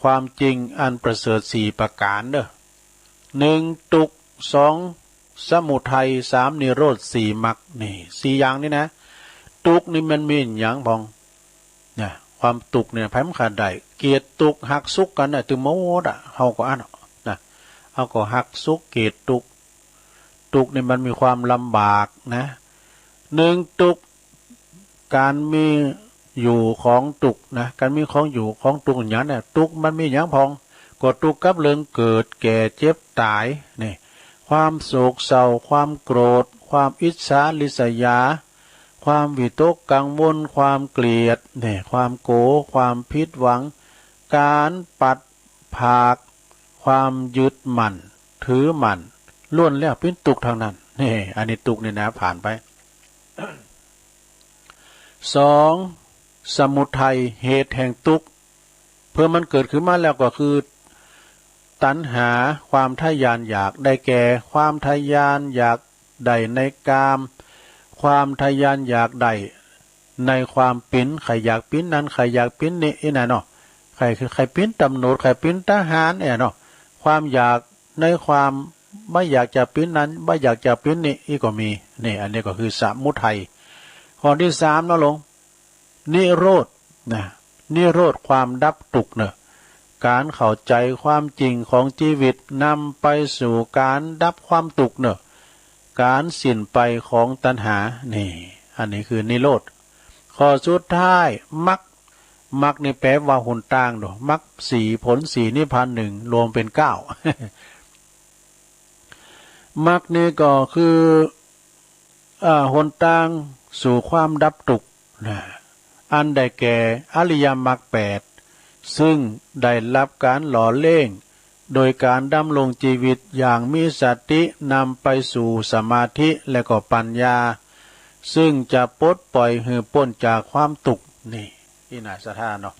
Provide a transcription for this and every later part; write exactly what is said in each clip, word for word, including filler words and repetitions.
ความจริงอันประเสริฐสี่ประก๋านเน่อ หนึ่ง ทุกข์ สอง สมุทัย สาม นิโรธ สี่ มรรค นี่ สี่ อย่างนี้นะ ทุกข์นี่มันมีหยังพ่อง นะ ความทุกข์เนี่ย ใผมันก็ได้ เกลียดทุกข์ ฮักสุขกั๋นน่ะ ตึงหมดอะ เฮาก็อั้นเนาะ นะ เฮาก็ฮักสุข เกลียดทุกข์ ทุกข์นี่มันมีความลำบากนะ หนึ่ง ทุกข์ ก๋านมีอยู่ของทุกข์นะ ก๋านมีของอยู่ของทุกข์อย่างเนี้ย ทุกข์มันมีหยังพ่อง ก็ทุกข์กับเรื่องเกิด แก่ เจ็บ ต๋าย นี่ ความโศกเศร้า ความโกรธ ความอิจฉาริษยา ความวิตกกังวล ความเกลียด นี่ ความโกรธ ความผิดหวัง ก๋านปัดผาก ความยึดมั่นถือมั่น ล้วนแล้วเป๋นทุกข์ตังนั้น นี่ อันนี้ทุกข์นี่นะ ผ่านไป สอง สมุทัย เหตุแห่งทุกข์ เปื้อมันเกิดขึ้นมาแล้วก็คือ ตัณหา ความทะยานอยาก ได้แก่ ความทะยานอยากได้ในกาม ความทะยานอยากได้ในความเป๋น ใค่อยากเป๋นนั้น ใค่อยากเป๋นนี้ อี้น่ะเนาะ ใค่ ใค่เป๋นตำรวจ ใค่เป๋นทหาร อี้เนาะ ความอยากในความบ่อยากจะเป๋นนั้น บ่อยากจะเป๋นนี้ อี้ก็มี นี่ อันนี้ก็คือสมุทัย ข้อตี้สามเนาะหลวง นิโรธ นะ นิโรธ ความดับทุกข์เน่อ ก๋านเข้าใจ๋ความจริงของจีวิต นำไปสู่ก๋านดับความทุกข์เน่อ ก๋านสิ้นไปของตัณหา นี่ อันนี้คือนิโรธ ข้อสุดท้าย มรรค มรรคนี่แป๋ว่าหนตางเน่อ มรรคสี่ ผลสี่ นิพพานหนึ่ง รวมเป๋นเก้า มรรคนี่ก็คือ อ่า หนตางสู่ความดับทุกข์นะ อันได้แก่อริยมรรคแปด ซึ่งได้ฮับก๋านหล่อเลี้ยง โดยก๋านดำรงจีวิตอย่างมีสติ นำไปสู่สมาธิและก็ปัญญา ซึ่งจะปลดปล่อยหื้อป๊นจากความทุกข์ นี่ อี้น่าศรัทธาเนาะ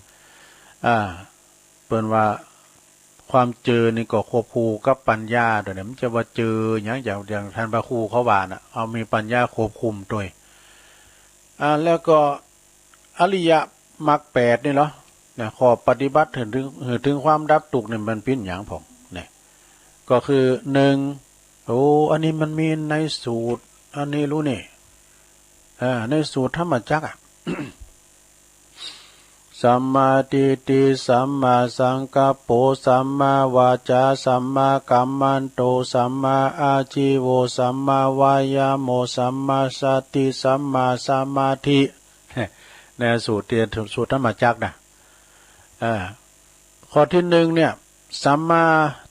อ่า เปิ้นว่า ความเจือนี่ก็ควบคู่กับปัญญา เดี๋ยวนี้มันจะว่าเจือหยัง อย่าง อย่างต้านพระครูเขาว่าน่ะ เอามีปัญญาควบคุมตวย อ่า แล้วก็อริยมรรคแปดนี่เหรอ นะ ข้อปฏิบัติหื้อเถิง หื้อเถิงความดับทุกข์นี่มันเป๋นหยังพ่อง เนี่ย ก็คือ หนึ่ง โอ้ อันนี้มันมีในสูตร อันนี้รู้นี่ อ่า ในสูตรธรรมจักรอะ สัมมาทิฏฐิ สัมมาสังกัปโป สัมมาวาจา สัมมากัมมันโต สัมมาอาชีโว สัมมาวายาโม สัมมาสติ สัมมาสมาธิ ในสูตรตี้ สูตรธรรมจักรนะ อ่า ข้อตี้หนึ่งเนี่ย สัมมา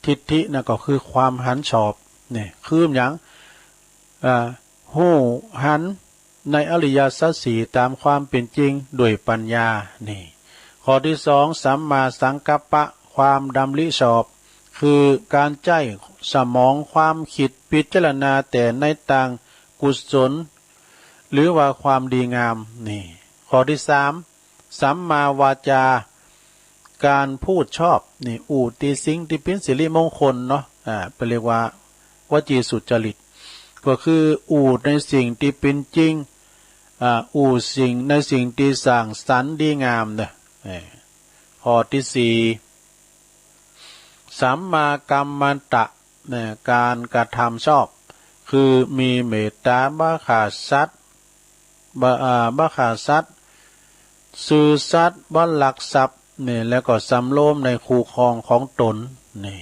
ทิฏฐินะ ก็คือความหันชอบ เนี่ย คือหยัง อ่า ฮู้หันในอริยสัจสี่ต๋ามความเป๋นจริงด้วยปัญญา นี่ ข้อตี้สอง สัมมาสังกัปปะ ความดำริชอบ คือก๋านใจ๊สมองความกึ๊ดพิจารณาแต่ในตางกุศล หรือว่าความดีงาม นี่ ข้อตี้สาม สัมมาวาจา ก๋านพูดชอบ นี่ อู้ตี้สิ่งตี้เป๋นสิริมงคลเนาะ อ่า เปิ้นเรียกว่าวจีสุจริต ก็คืออู้ในสิ่งตี้เป๋นจริง อ่า อู้สิ่ง ในสิ่งตี้สร้างสรรค์ดีงามเน่อ เออ ข้อตี้สี่ สัมมากัมมันตะ เนี่ย ก๋านกระทำชอบ คือมีเมตต๋า บ่ฆ่าสัตว์ บ่ อ่า บ่ฆ่าสัตว์ ซื่อสัตย์ บ่ลักทรัพย์ เนี่ย แล้วก็สำรวมในคู่ครองของต๋น นี่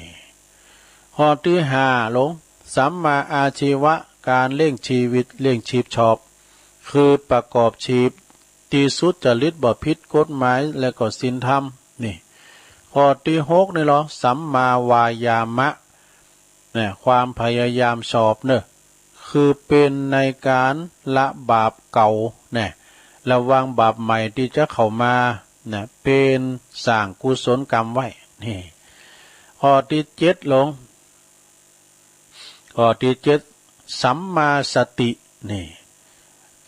ข้อตี้ห้าหลวง สัมมาอาชีวะ ก๋านเลี้ยงจีวิต เลี้ยงจีบชอบ คือประกอบจีบตี้สุจริต บ่ผิดกฎหมาย และก็ศีลธรรม นี่ ข้อตี้หกนี่เหรอ สัมมาวายามะ เนี่ย ความพยายามชอบเน่อ คือเป๋นในก๋านละบาปเก่า เนี่ย ระวังบาปใหม่ตี้จะเข้ามา เนี่ย เป๋นสร้างกุศลกรรมไว้ นี่ ข้อตี้เจ็ดหลวง ข้อตี้เจ็ด สัมมาสติ นี่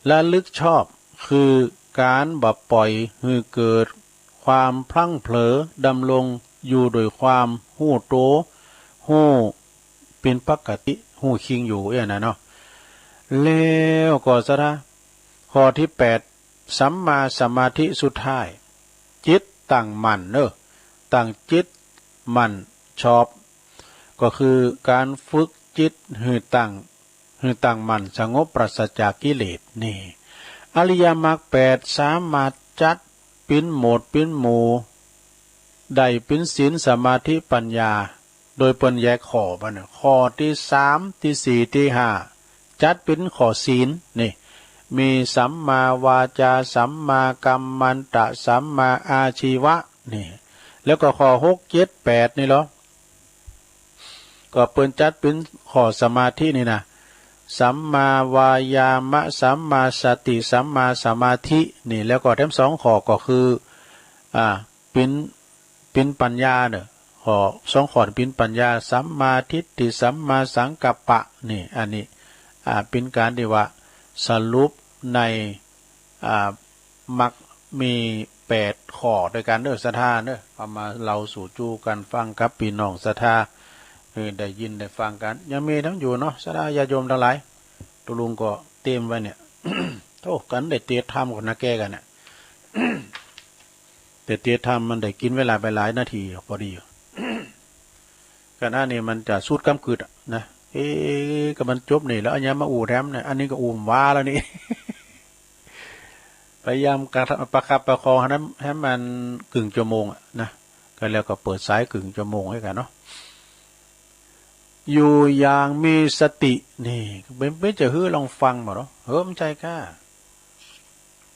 ระลึกชอบ คือก๋านบ่ปล่อยหื้อเกิดความพลั้งเผลอ ดำรงอยู่ด้วยความฮู้โต ฮู้เป๋นปกติ ฮู้คิงอยู่ อี้น่ะเนาะ แล้วก็ศรัทธา ข้อตี้แปด สัมมาสมาธิสุดท้าย จิตตั้งมั่นเน่อ ตั้งจิตมั่นชอบ ก็คือก๋านฝึกจิตหื้อตั้ง หื้อตั้งมั่นสงบปราศจากกิเลส นี่ อริยมรรคแปดสามารถจัดเป๋นหมวดเป๋นหมู่ ได้เป๋นศีล สมาธิ ปัญญา โดยเปิ้นแยกข้อไปเนี่ย ข้อตี้สาม ตี้สี่ ตี้ห้า จัดเป๋นข้อศีล นี่ มีสัมมาวาจา สัมมากัมมันตะ สัมมาอาชีวะ นี่ แล้วก็ข้อหก เจ็ด แปด นี่ลอ ก็เปิ้นจัดเป๋นข้อสมาธินี่นะ สัมมาวายามะ สัมมาสติ สัมมาสมาธิ นี่ แล้วก็แถมสองข้อก็คือ อ่า เป๋น เป๋นปัญญาเน่อ ข้อสองข้อเป๋นปัญญา สัมมาทิฏฐิ สัมมาสังกัปปะ นี่ อันนี้ อ่า เป๋นก๋านตี้ว่าสรุปใน อ่า มรรคมีแปดข้อตวยกั๋นเน่อ ศรัทธาเน่อ เอามาเล่าสู่จู๊กั๋นฟังกับปี้น้องศรัทธา หื้อได้ยินได้ฟังกั๋น ยังมีตังอยู่เนาะ ศรัทธาญาติโยมตังหลาย ตุ๊ลุงก็เตรียมไว้เนี่ย โธ่ กั๋นได้เตรียมทำก่อนนะแกกั๋นเนี่ย แต่เตรียมทำมันได้กิ๋นเวลาไปหลายนาที พอดีอยู่ กั๋นอันนี้มันจะสุดก้ำกึ่งอะนะ เอ๊ะ ก็มันจบนี่แล้ว อันนี้มาอู้แถมเนี่ย อันนี้ก็อู้บ่าแล้วนี่ พยายามกระทำประคับประคองให้มัน ให้มันกึ่งชั่วโมงอะนะ ก็แล้วก็เปิดสายกึ่งชั่วโมงให้กั๋นเนาะ อยู่อย่างมีสติ นี่ เป๋น เป๋นจะหื้อลองฟังบ่เนาะ เฮ้ย มันใจ้ก้า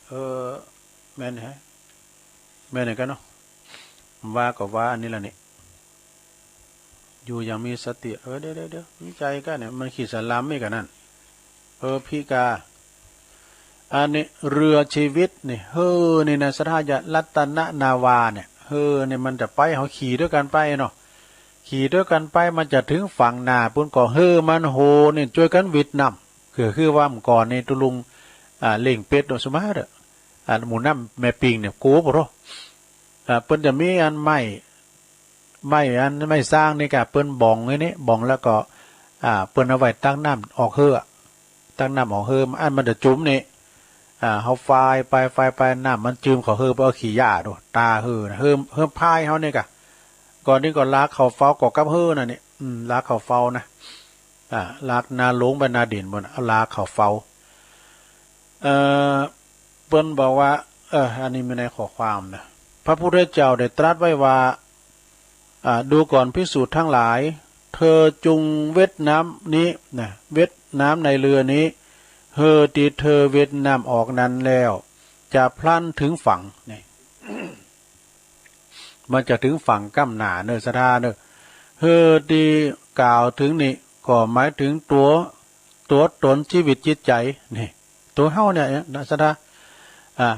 เออ แม่นแฮะ แม่นกั๋นเนาะ ว่าก็ว่าอันนี้ละนี่ อยู่อย่างมีสติ เออ เดี๋ยว เดี๋ยว เดี๋ยว มันใจ้ก้าเนี่ย มันขีดสลามไม่กั๋นนั่น เออ พิกา อันนี้เรือชีวิตนี่ เฮอ นี่นะ ศรัทธาญาติ รัตนนาวาเนี่ย เฮอ นี่มันจะไป เฮาขี่ตวยกั๋นไปเนาะ ขี่ตวยกั๋นไป มันจะเถิงฝั่งหน้าปู๊นก่อ เฮอ มันโหนี่ จ้วยกั๋นวิดน้ำ ก็คือว่าเมื่อก่อนนี่ตุ๊ลุง อ่า เล่งเป็ดโดยสมมาตรอะ อ่า หมู่น้ำแม่ปิงเนี่ย โกปะโธ่ อ่า เปิ้นจะมีอันไม้ ไม้อัน ไม้ซางนี่ก่ะ เปิ้นบ่องไว้นี่ บ่องแล้วก็ อ่า เปิ้นเอาไว้ตักน้ำออกเฮอ ตักน้ำออกเฮอ อันมันจะจุ๋มนี่ อ่า เฮาฟายไป ฟายไป น้ำมันจืมเข้าเฮอ ไปเอาขี้หญ้าดู ตาเฮอนะ เฮอ เฮอพายเฮานี่ก่ะ ก่อนนี้ก็ลากเข้าเฟ้า ก็กับเฮอนั่นนี่ อืม ลากเข้าเฟ้านะ อ่า ลากนาหลงไปนาดินปู๊น เอาลากเข้าเฟ้า เอ่อ เปิ้นบอกว่า เออ อันนี้มีในข้อความนะ พระพุทธเจ้าได้ตรัสไว้ว่า อ่า ดูก่อนภิกษุทั้งหลาย เธอจงเว็ดน้ำนี้นะ เว็ดน้ำในเรือนี้ เฮอตี้เธอเว็ดน้ำออกนั้นแล้ว จะพลันถึงฝั่ง นี่ มันจะถึงฝั่งก้ำหน้าเน่อ ศรัทธาเน่อ เฮอตี้กล่าวถึงนี่ ก็หมายถึงตั๋ว ตั๋วต๋นชีวิตจิตใจ๋ นี่ ตั๋วเฮาเนี่ยนะ ศรัทธา อ่า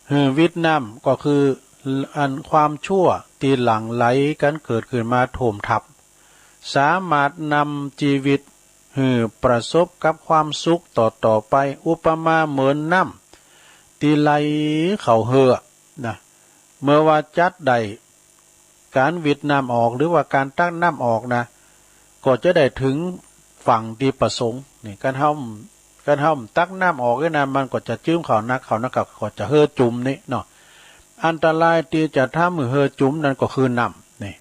หื้อวิดน้ำก็คืออันความชั่วตี้หลั่งไหลกั๋นเกิดขึ้นมาโถมทับ สามารถนำจีวิตหื้อประสบกับความสุขต่อๆ ไป อุปมาเหมือนน้ำตี้ไหลเข้าเฮอนะ เมื่อว่าจัดได้ ก๋านวิดน้ำออก หรือว่าก๋านตักน้ำออกนะ ก็จะได้เถิงฝั่งตี้ประสงค์ นี่ ก๋านเฮา ก๋านเฮาตักน้ำออกนี่นะ มันก็จะจืมเข้านัก เข้านัก ก็จะเฮอจุ๋มนี่เนาะ อันตรายตี้จะทำหื้อเฮอจุ๋มนั้นก็คือน้ำ นี่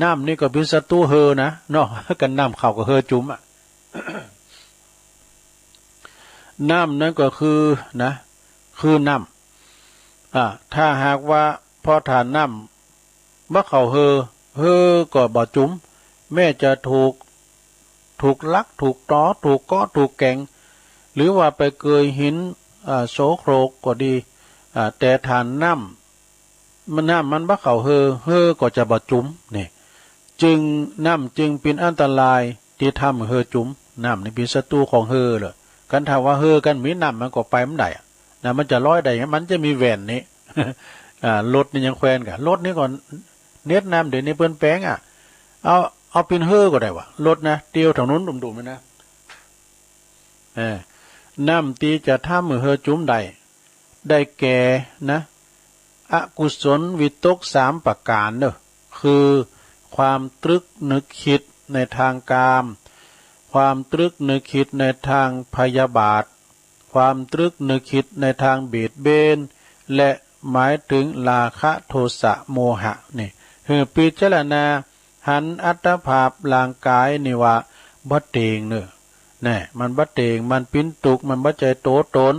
น้ำนี่ก็เป๋นศัตรูเฮอนะเนาะ กั๋นน้ำเข้าก็เฮอจุ๋มอะ น้ำนั้นก็คือนะ คือน้ำ อ่า ถ้าหากว่า พอถ้าน้ำบ่เข้าเฮอ เฮอก็บ่จุ๋ม แม้จะถูก ถูกลัก ถูกตอ ถูกเกาะ ถูกแก๋ง หรือว่าไปเกยหิน อ่า โสโครกก็ดี อ่า แต่ถ้าน้ำ มัน น้ำมันบ่เข้าเฮอ เฮอก็จะบ่จุ๋ม นี่ จึง น้ำจึงเป๋นอันตราย ตี้ทำหื้อเฮอจุ๋ม น้ำนี่เป๋นศัตรูของเฮอเลย กั๋นถ้าว่าเฮอกั๋นมีน้ำมันก็ไปบ่ได้อะ นะ มันจะลอยได้ไง มันจะมีแหว่นนี่ อ่า รถนี่ยังแควนกั๋น รถนี่ก็เน็ดน้ำเดี๋ยวนี้เปิ้นแป๋งอะ เอา เอาเป๋นเฮอก็ได้วะ รถนะ เตียวถนนดุ่มๆ นี่นะ เออ น้ำตี้จะทำหื้อเฮอจุ๋มได้ ได้แก่นะ อกุศลวิตกสามประก๋านเน่อ คือความตรึกนึกคิดในตางกาม ความตรึกนึกคิดในตางพยาบาท ความตรึกนึกคิดในตางเบียดเบียน และ หมายเถิงราคะโทสะโมหะนี่ หื้อพิจารณาหันอัตภาพร่างก๋ายนี่ว่าบ่เต็งเน่อ แน่ มันบ่เต็ง มันเป๋นตุ๊กข์ มันบ่ใจ้ตั๋วต๋น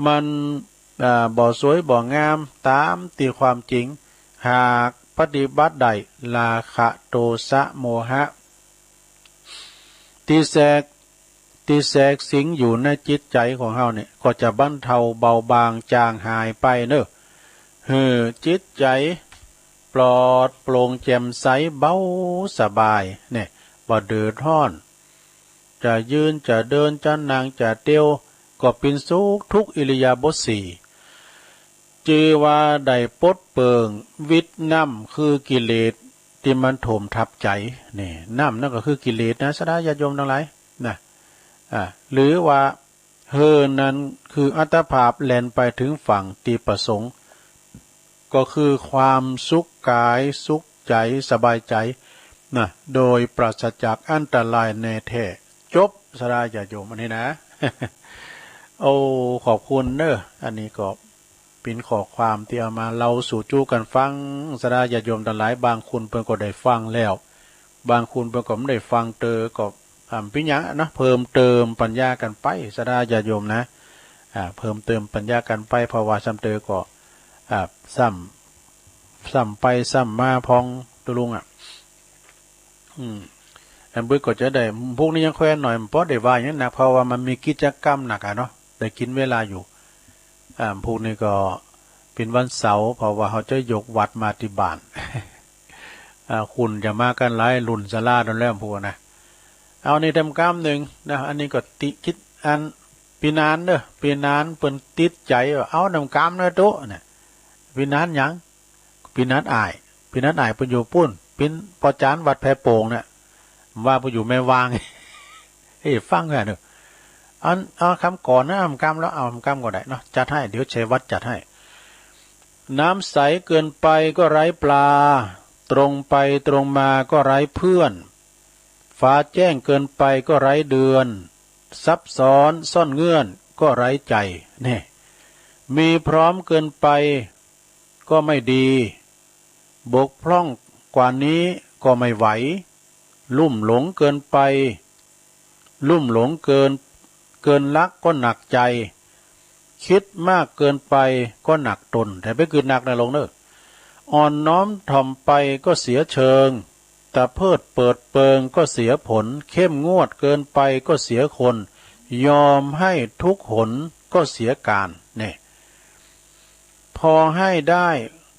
มัน อ่า บ่สวยบ่งามต๋ามตี้ความจริง หากปฏิบัติได้ ราคะโทสะโมหะ ตี้แทรก ตี้แทรกสิงอยู่ในจิตใจ๋ของเฮาเนี่ย ก็จะบรรเทาเบาบางจางหายไปเน่อ หื้อจิตใจ๋ปลอดโปร่งแจ่มใสเบาสบายเนี่ย บ่เดือดฮ้อน จะยืน จะเดิน จะนั่ง จะเตียว ก็เป๋นสุขทุกอิริยาบถสี่ จื้อว่าได้ปลดเปิงวิทย์น้ำคือกิเลสตี้มันถมทับใจ๋ นี่ น้ำนั้นก็คือกิเลสนะ ศรัทธาญาติโยมตังหลายนะ อ่า หรือว่าเฮ่อนั้นคืออัตภาพแล่นไปเถิงฝั่งตี้ประสงค์ ก็คือความสุขก๋าย สุขใจ๋ สบายใจ๋นะ โดยปราศจากอันตรายแน่แท้ จบ ศรัทธาญาติโยม อันนี้นะ โอ้ ขอบคุณเน่อ อันนี้ก็เป๋นข้อความตี้เอามาเล่าสู่จู้กั๋นฟัง ศรัทธาญาติโยมตังหลาย บางคนเปิ้นก็ได้ฟังแล้ว บางคนเปิ้นก็บ่ได้ฟังเตอ ก็ อ่า เป๋นหยังเนาะ เพิ่มเติมปัญญากั๋นไป ศรัทธาญาติโยมนะ อ่า เพิ่มเติมปัญญากั๋นไป เพราะว่าซ้ำเตอก็ อ่า ซ้ำ ซ้ำไปซ้ำมาพ่องตุ๊ลุงอะ อืม อันเปิ้นก็จะได้ พวกนี้ยังแควนหน่อย บ่ได้ว่าหยังนัก เพราะว่ามันมีกิจกรรมนักอะเนาะ ได้กิ๋นเวลาอยู่ อ่า พวกนี้ก็เป๋นวันเสาร์ เพราะว่าเฮาจะยกวัดมาตี้บ้าน อ่า คนจะมากั๋นหลาย ล้นศาลาโน่นแล้ว พวกนะ เอานี่แหมกำนึ่งนะ อันนี้ก็ติดคิดอัน ปี้นานเน่อ ปี้นานเปิ้นติดใจ๋ว่า เอาแหมกำเน่อตุ๊เนี่ย ปี้นานหยัง ปี้นานอ้าย ปี้นานอ้ายเปิ้นอยู่ปู๊น เป๋นป้อจานวัดแพโป่งเนี่ย ว่าเปิ้นอยู่แม่วาง เอ้ย ฟังแหมเน่อ อัน เอากำก่อนนะ แหมกำแล้ว เอาแหมกำก็ได้เนาะ จัดให้ เดี๋ยวชัยวัฒน์จัดให้ น้ำใสเกินไปก็ไร้ปลา ตรงไปตรงมาก็ไร้เพื่อน ฟ้าแจ้งเกินไปก็ไร้เดือน ซับซ้อนซ่อนเงื่อนก็ไร้ใจ๋ แน่ มีพร้อมเกินไปก็ไม่ดี บกพร่องกว่านี้ก็ไม่ไหว ลุ่มหลงเกินไป ลุ่มหลงเกิน เกินลักก็หนักใจ๋ คิดมากเกินไปก็หนักตน แต่ไปกึ๊ดหนักนะลงเน่อ อ่อนน้อมถ่อมไปก็เสียเชิง ตะเพิดเปิดเปิงก็เสียผล เข้มงวดเกินไปก็เสียคน ยอมให้ทุกหนก็เสียก๋าน แน่ พอให้ได้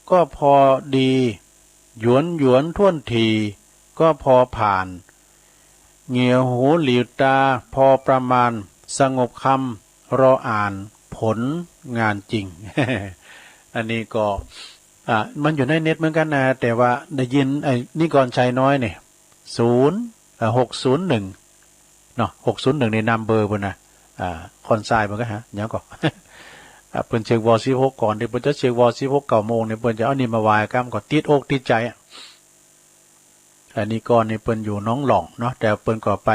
ก็พอดี หยวนหยวนถ้วนถี่ก็พอผ่าน เหงียวหูหลีวต๋าพอประมาณ สงบคำรออ่านผลงานจริง อันนี้ก็ อ่า มันอยู่ในเน็ตเหมือนกั๋นนะ แต่ว่าได้ยินไอ้นิกรชัยน้อยเนี่ย ศูนย์ เอ่อ หกศูนย์หนึ่ง เนาะ หกศูนย์หนึ่ง นี่นัมเบอร์เปิ้นนะ อ่า คอนไซน์เปิ้นก็หา หยังก่อ อ่า เปิ้นเช็ควอลสิบหกก่อน เดี๋ยวเปิ้นจะเช็ควอลสิบหก เก้าโมงเนี่ย เปิ้นจะเอานี่มาว่าก้ำ ก็ติดอกติดใจ๋อะ อันนี้ก่อนนี่เปิ้นอยู่หนองหล่องเนาะ แต่เปิ้นก็ไป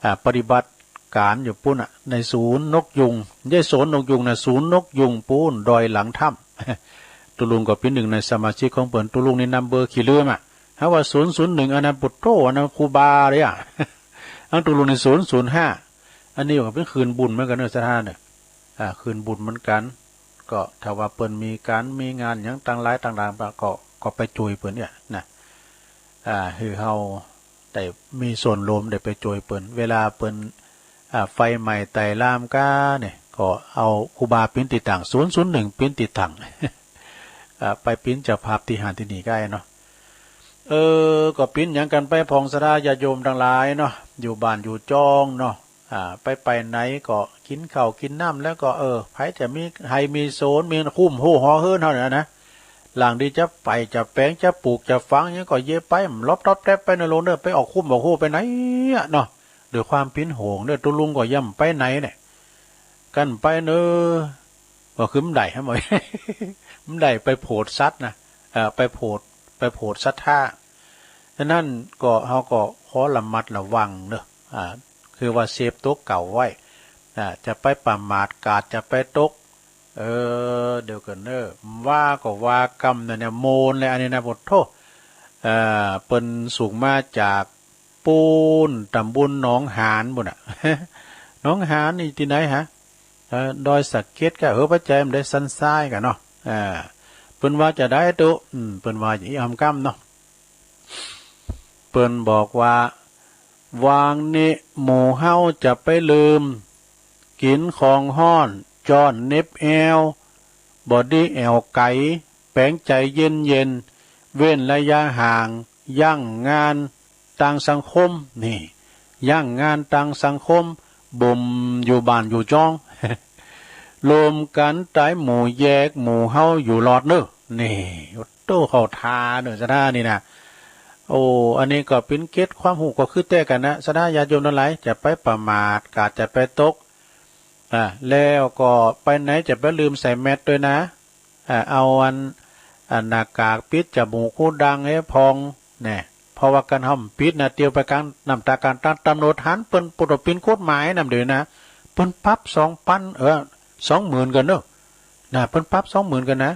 อ่า ปฏิบัติก๋านอยู่ปู๊นอะ ในศูนย์นกยูง บ่ใจ้สวนนกยูงนะ ศูนย์นกยูงปู๊น ดอยหลังถ้ำ ตุ๊ลุงก็เป๋นนึ่งในสมาชิกของเปิ้น ตุ๊ลุงนี่นัมเบอร์ขี้ลืมอะ หาว่า ศูนย์ศูนย์หนึ่ง อันนั้นปุโต อันนั้นครูบาเลยอะ อันตุ๊ลุงนี่ ศูนย์ศูนย์ห้า อันนี้ก็เป๋นคืนบุญเหมือนกั๋นเน่อ ศรัทธาเน่อ อ่า คืนบุญเหมือนกั๋น ก็ถ้าว่าเปิ้นมีก๋านมีงานหยังต่างหลายต่างหลาย ก็ ก็ไปจ้วยเปิ้นเนี่ยนะ อ่า หื้อเฮาได้มีส่วนร่วม ได้ไปจ้วยเปิ้น เวลาเปิ้น อ่า ไฟไหม้ไต่ลามก้าเนี่ย ก็เอาครูบาเป๋นตี้ตั้ง ศูนย์ศูนย์หนึ่ง เป๋นตี้ตั้ง อ่า ไปเป๋นเจ้าภาพตี้หั้นตี้นี่ก็ได้เนาะ เออ ก็เป๋นหยังกั๋นไปพ่องศรัทธาญาติโยมตังหลายเนาะ อยู่บ้านอยู่จ้องเนาะ อ่า ไปไปไหนก็กิ๋นข้าวกิ๋นน้ำแล้วก็ เออ ใผจะมีไฮ่มีสวน มีคุ้มฮู้หอเฮือนเฮาเนี่ยนะ หลังตี้จะไปจะแป๋งจะปลูกจะฝังหยังก็เยียะไป หลบต๊อบแต๊บไปเน่อลงเน่อ ไปออกคุ้มออกฮู้ไปไหนอะเนาะ ด้วยความเป๋นห่วงเน่อ ตุ๊ลุงก็ย่ำไปไหนเนี่ย กั๋นไปเน่อ ก็คือบ่ได้ บ่ได้ไปโผดสัตว์นะ เอ่อ ไปโผด ไปโผดศรัทธา ฉะนั้นก็เฮาก็ขอระมัดระวังเน่อ อ่า คือว่าเซฟตั๋วเก่าไว้ อ่า จะไปประมาท กาดจะไปตก เออ เดี๋ยวก่อนเน่อ ว่าก็ว่ากำนะเนี่ย โมนเลยอันนี้นะ โอ้โธ่ เอ่อ เปิ้นสูงมาจากปู๊น ต๋ำบลหนองหานปู๊นน่ะ หนองหานนี่ตี้ไหนฮะ เอ่อ ดอยสะเก็ดก้า เออ ป้อใจ๋มันได้สันทรายก้าเนาะ อ่า เปิ้นว่าจาใดตุ๊ อืม เปิ้นว่าจะอี้อำกำเนาะ เปิ้นบอกว่า วางนี้หมู่เฮาจะไปลืม กิ๋นของฮ้อน จ้อนเหน็บแอว บ่ดีแอ่วไก๋ แป๋งใจ๋เย็นๆ เว้นระยะห่าง ยั้งงานตางสังคม นี่ ยั้งงานตางสังคม บ่มอยู่บ้านอยู่จ้อง รวมกั๋นต๋ายหมู่แยกหมู่เฮาอยู่รอดเน่อ นี่ โอ้โธ่ เข้าท่าเน่อ ศรัทธานี่นะ โอ้ อันนี้ก็เป๋นเกร็ดความฮู้ก็คือแต๊กั๋นนะ ศรัทธาญาติโยมตังหลาย จะไปประมาท กาดจะไปตก อ่า แล้วก็ไปไหนจะไปลืมใส่แมสด้วยนะ อ่า เอาอัน อันหน้ากากปิดจมูกหูดังหื้อผ่อง แน่ เพราะว่าคันเฮาบ่ปิดนะ เตียวไปกลางน้ำตากลางต๋า ต๋ำรวจหันเปิ้น เปิ้นก็ปิดกฎหมายนำเดี๋ยวนะ เปิ้นปรับสองปัน เออ สองหมื่นกั๋นเน่อ นะ เปิ้นปรับสองหมื่นกั๋นนะ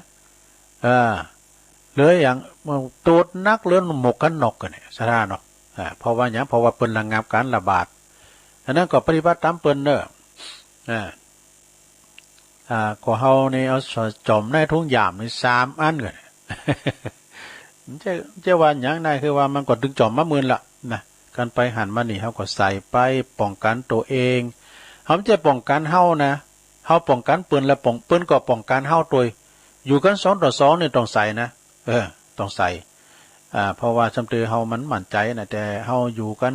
เออ เลยอย่าง ตรวจหนักเลยหมวกกั๋นน็อกกั๋นเนี่ย ศรัทธาเนาะ อ่า เพราะว่าหยัง เพราะว่าเปิ้นระงับก๋านระบาด อันนั้นก็ปฏิบัติต๋ามเปิ้นเน่อ อ่า อ่า ก็เฮานี่เอาจ๋อมในถุงยามนี่สามอันกั๋น จะ จะว่าหยังได้ คือว่ามันก็ตึงจ๋อมมาเมินละนะ คันไปหั้นมานี่ เฮาก็ใส่ไปป้องกั๋นตั๋วเอง เฮาบ่ใจ้ป้องกั๋นเฮานะ เฮาป้องกั๋นเปิ้น และป้อง เปิ้นก็ป้องกั๋นเฮาตวย อยู่กั๋นสองต่อสองนี่ต้องใส่นะ เออ ต้องใส่ อ่า เพราะว่าส่ำเต๋อเฮามันมั่นใจ๋นะ แต่เฮาอยู่กั๋น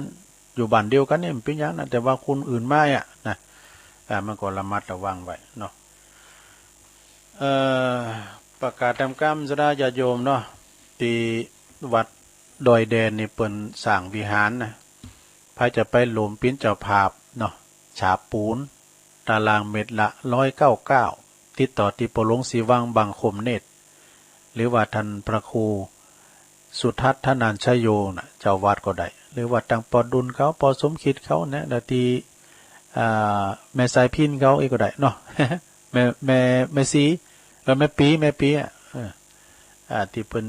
อยู่บ้านเดียวกั๋นนี่บ่เป๋นหยังนะ แต่ว่าคนอื่นมาอะนะ อ่า มันก็ระมัดระวังไว้เนาะ เอ่อ ประกาศต๋ามกำ ศรัทธาญาติโยมเนาะ ตี้วัดดอยแดนนี่เปิ้นสร้างวิหารนะ ใผจะไปโหลมเป๋นเจ้าภาพเนาะ ฉาบปูน ตารางเมตรละร้อยเก้าเก้า ติดต่อตี้ป้อหลวงศรีวัง บังคมเนตร หรือว่าต้านพระครูสุทัศน์ ธนัญชโยนะ เจ้าวัดก็ได้ หรือว่าตางป้อดุลเขา ป้อสมคิดเขาเนี่ย แล้วตี้ อ่า แม่สายพิณเขาอี้ก็ได้เนาะ แม่ แม่ แม่ศรี เออ แม่ปี๋ แม่ปี๋อะ เออ อ่า ตี้เปิ้น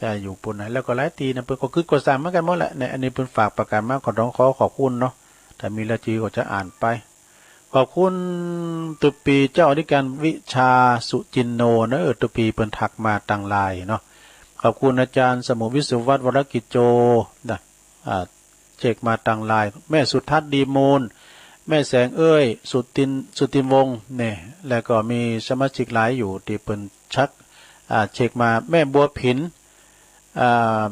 จะอยู่ปู๊นนะ แล้วก็หลายตี้นะ เปิ้นก็กึ๊ดก่อสร้างเหมือนกั๋นหมดแหละ เนี่ย อันนี้เปิ้นฝากประกาศมา ก็ต้องขอขอบคุณเนาะ ถ้ามีรายจื้อก็จะอ่านไป ขอบคุณตุ๊ปีเจ้าอธิการวิชาสุจินโนเนอะ ตุ๊ปีเปิ้นทักมาตางไลน์เนาะ ขอบคุณอาจารย์สมุทรวิศวัฒน์ วรกิจโจนะ อ่า เช็คมาตางไลน์ แม่สุทัศน์ ดีมูล แม่แสงเอ้ย สุติน สุตินวงศ์เนี่ย แล้วก็มีสมาชิกหลายอยู่ตี้เปิ้นชัก อ่า เช็คมา แม่บัวผิน อ่า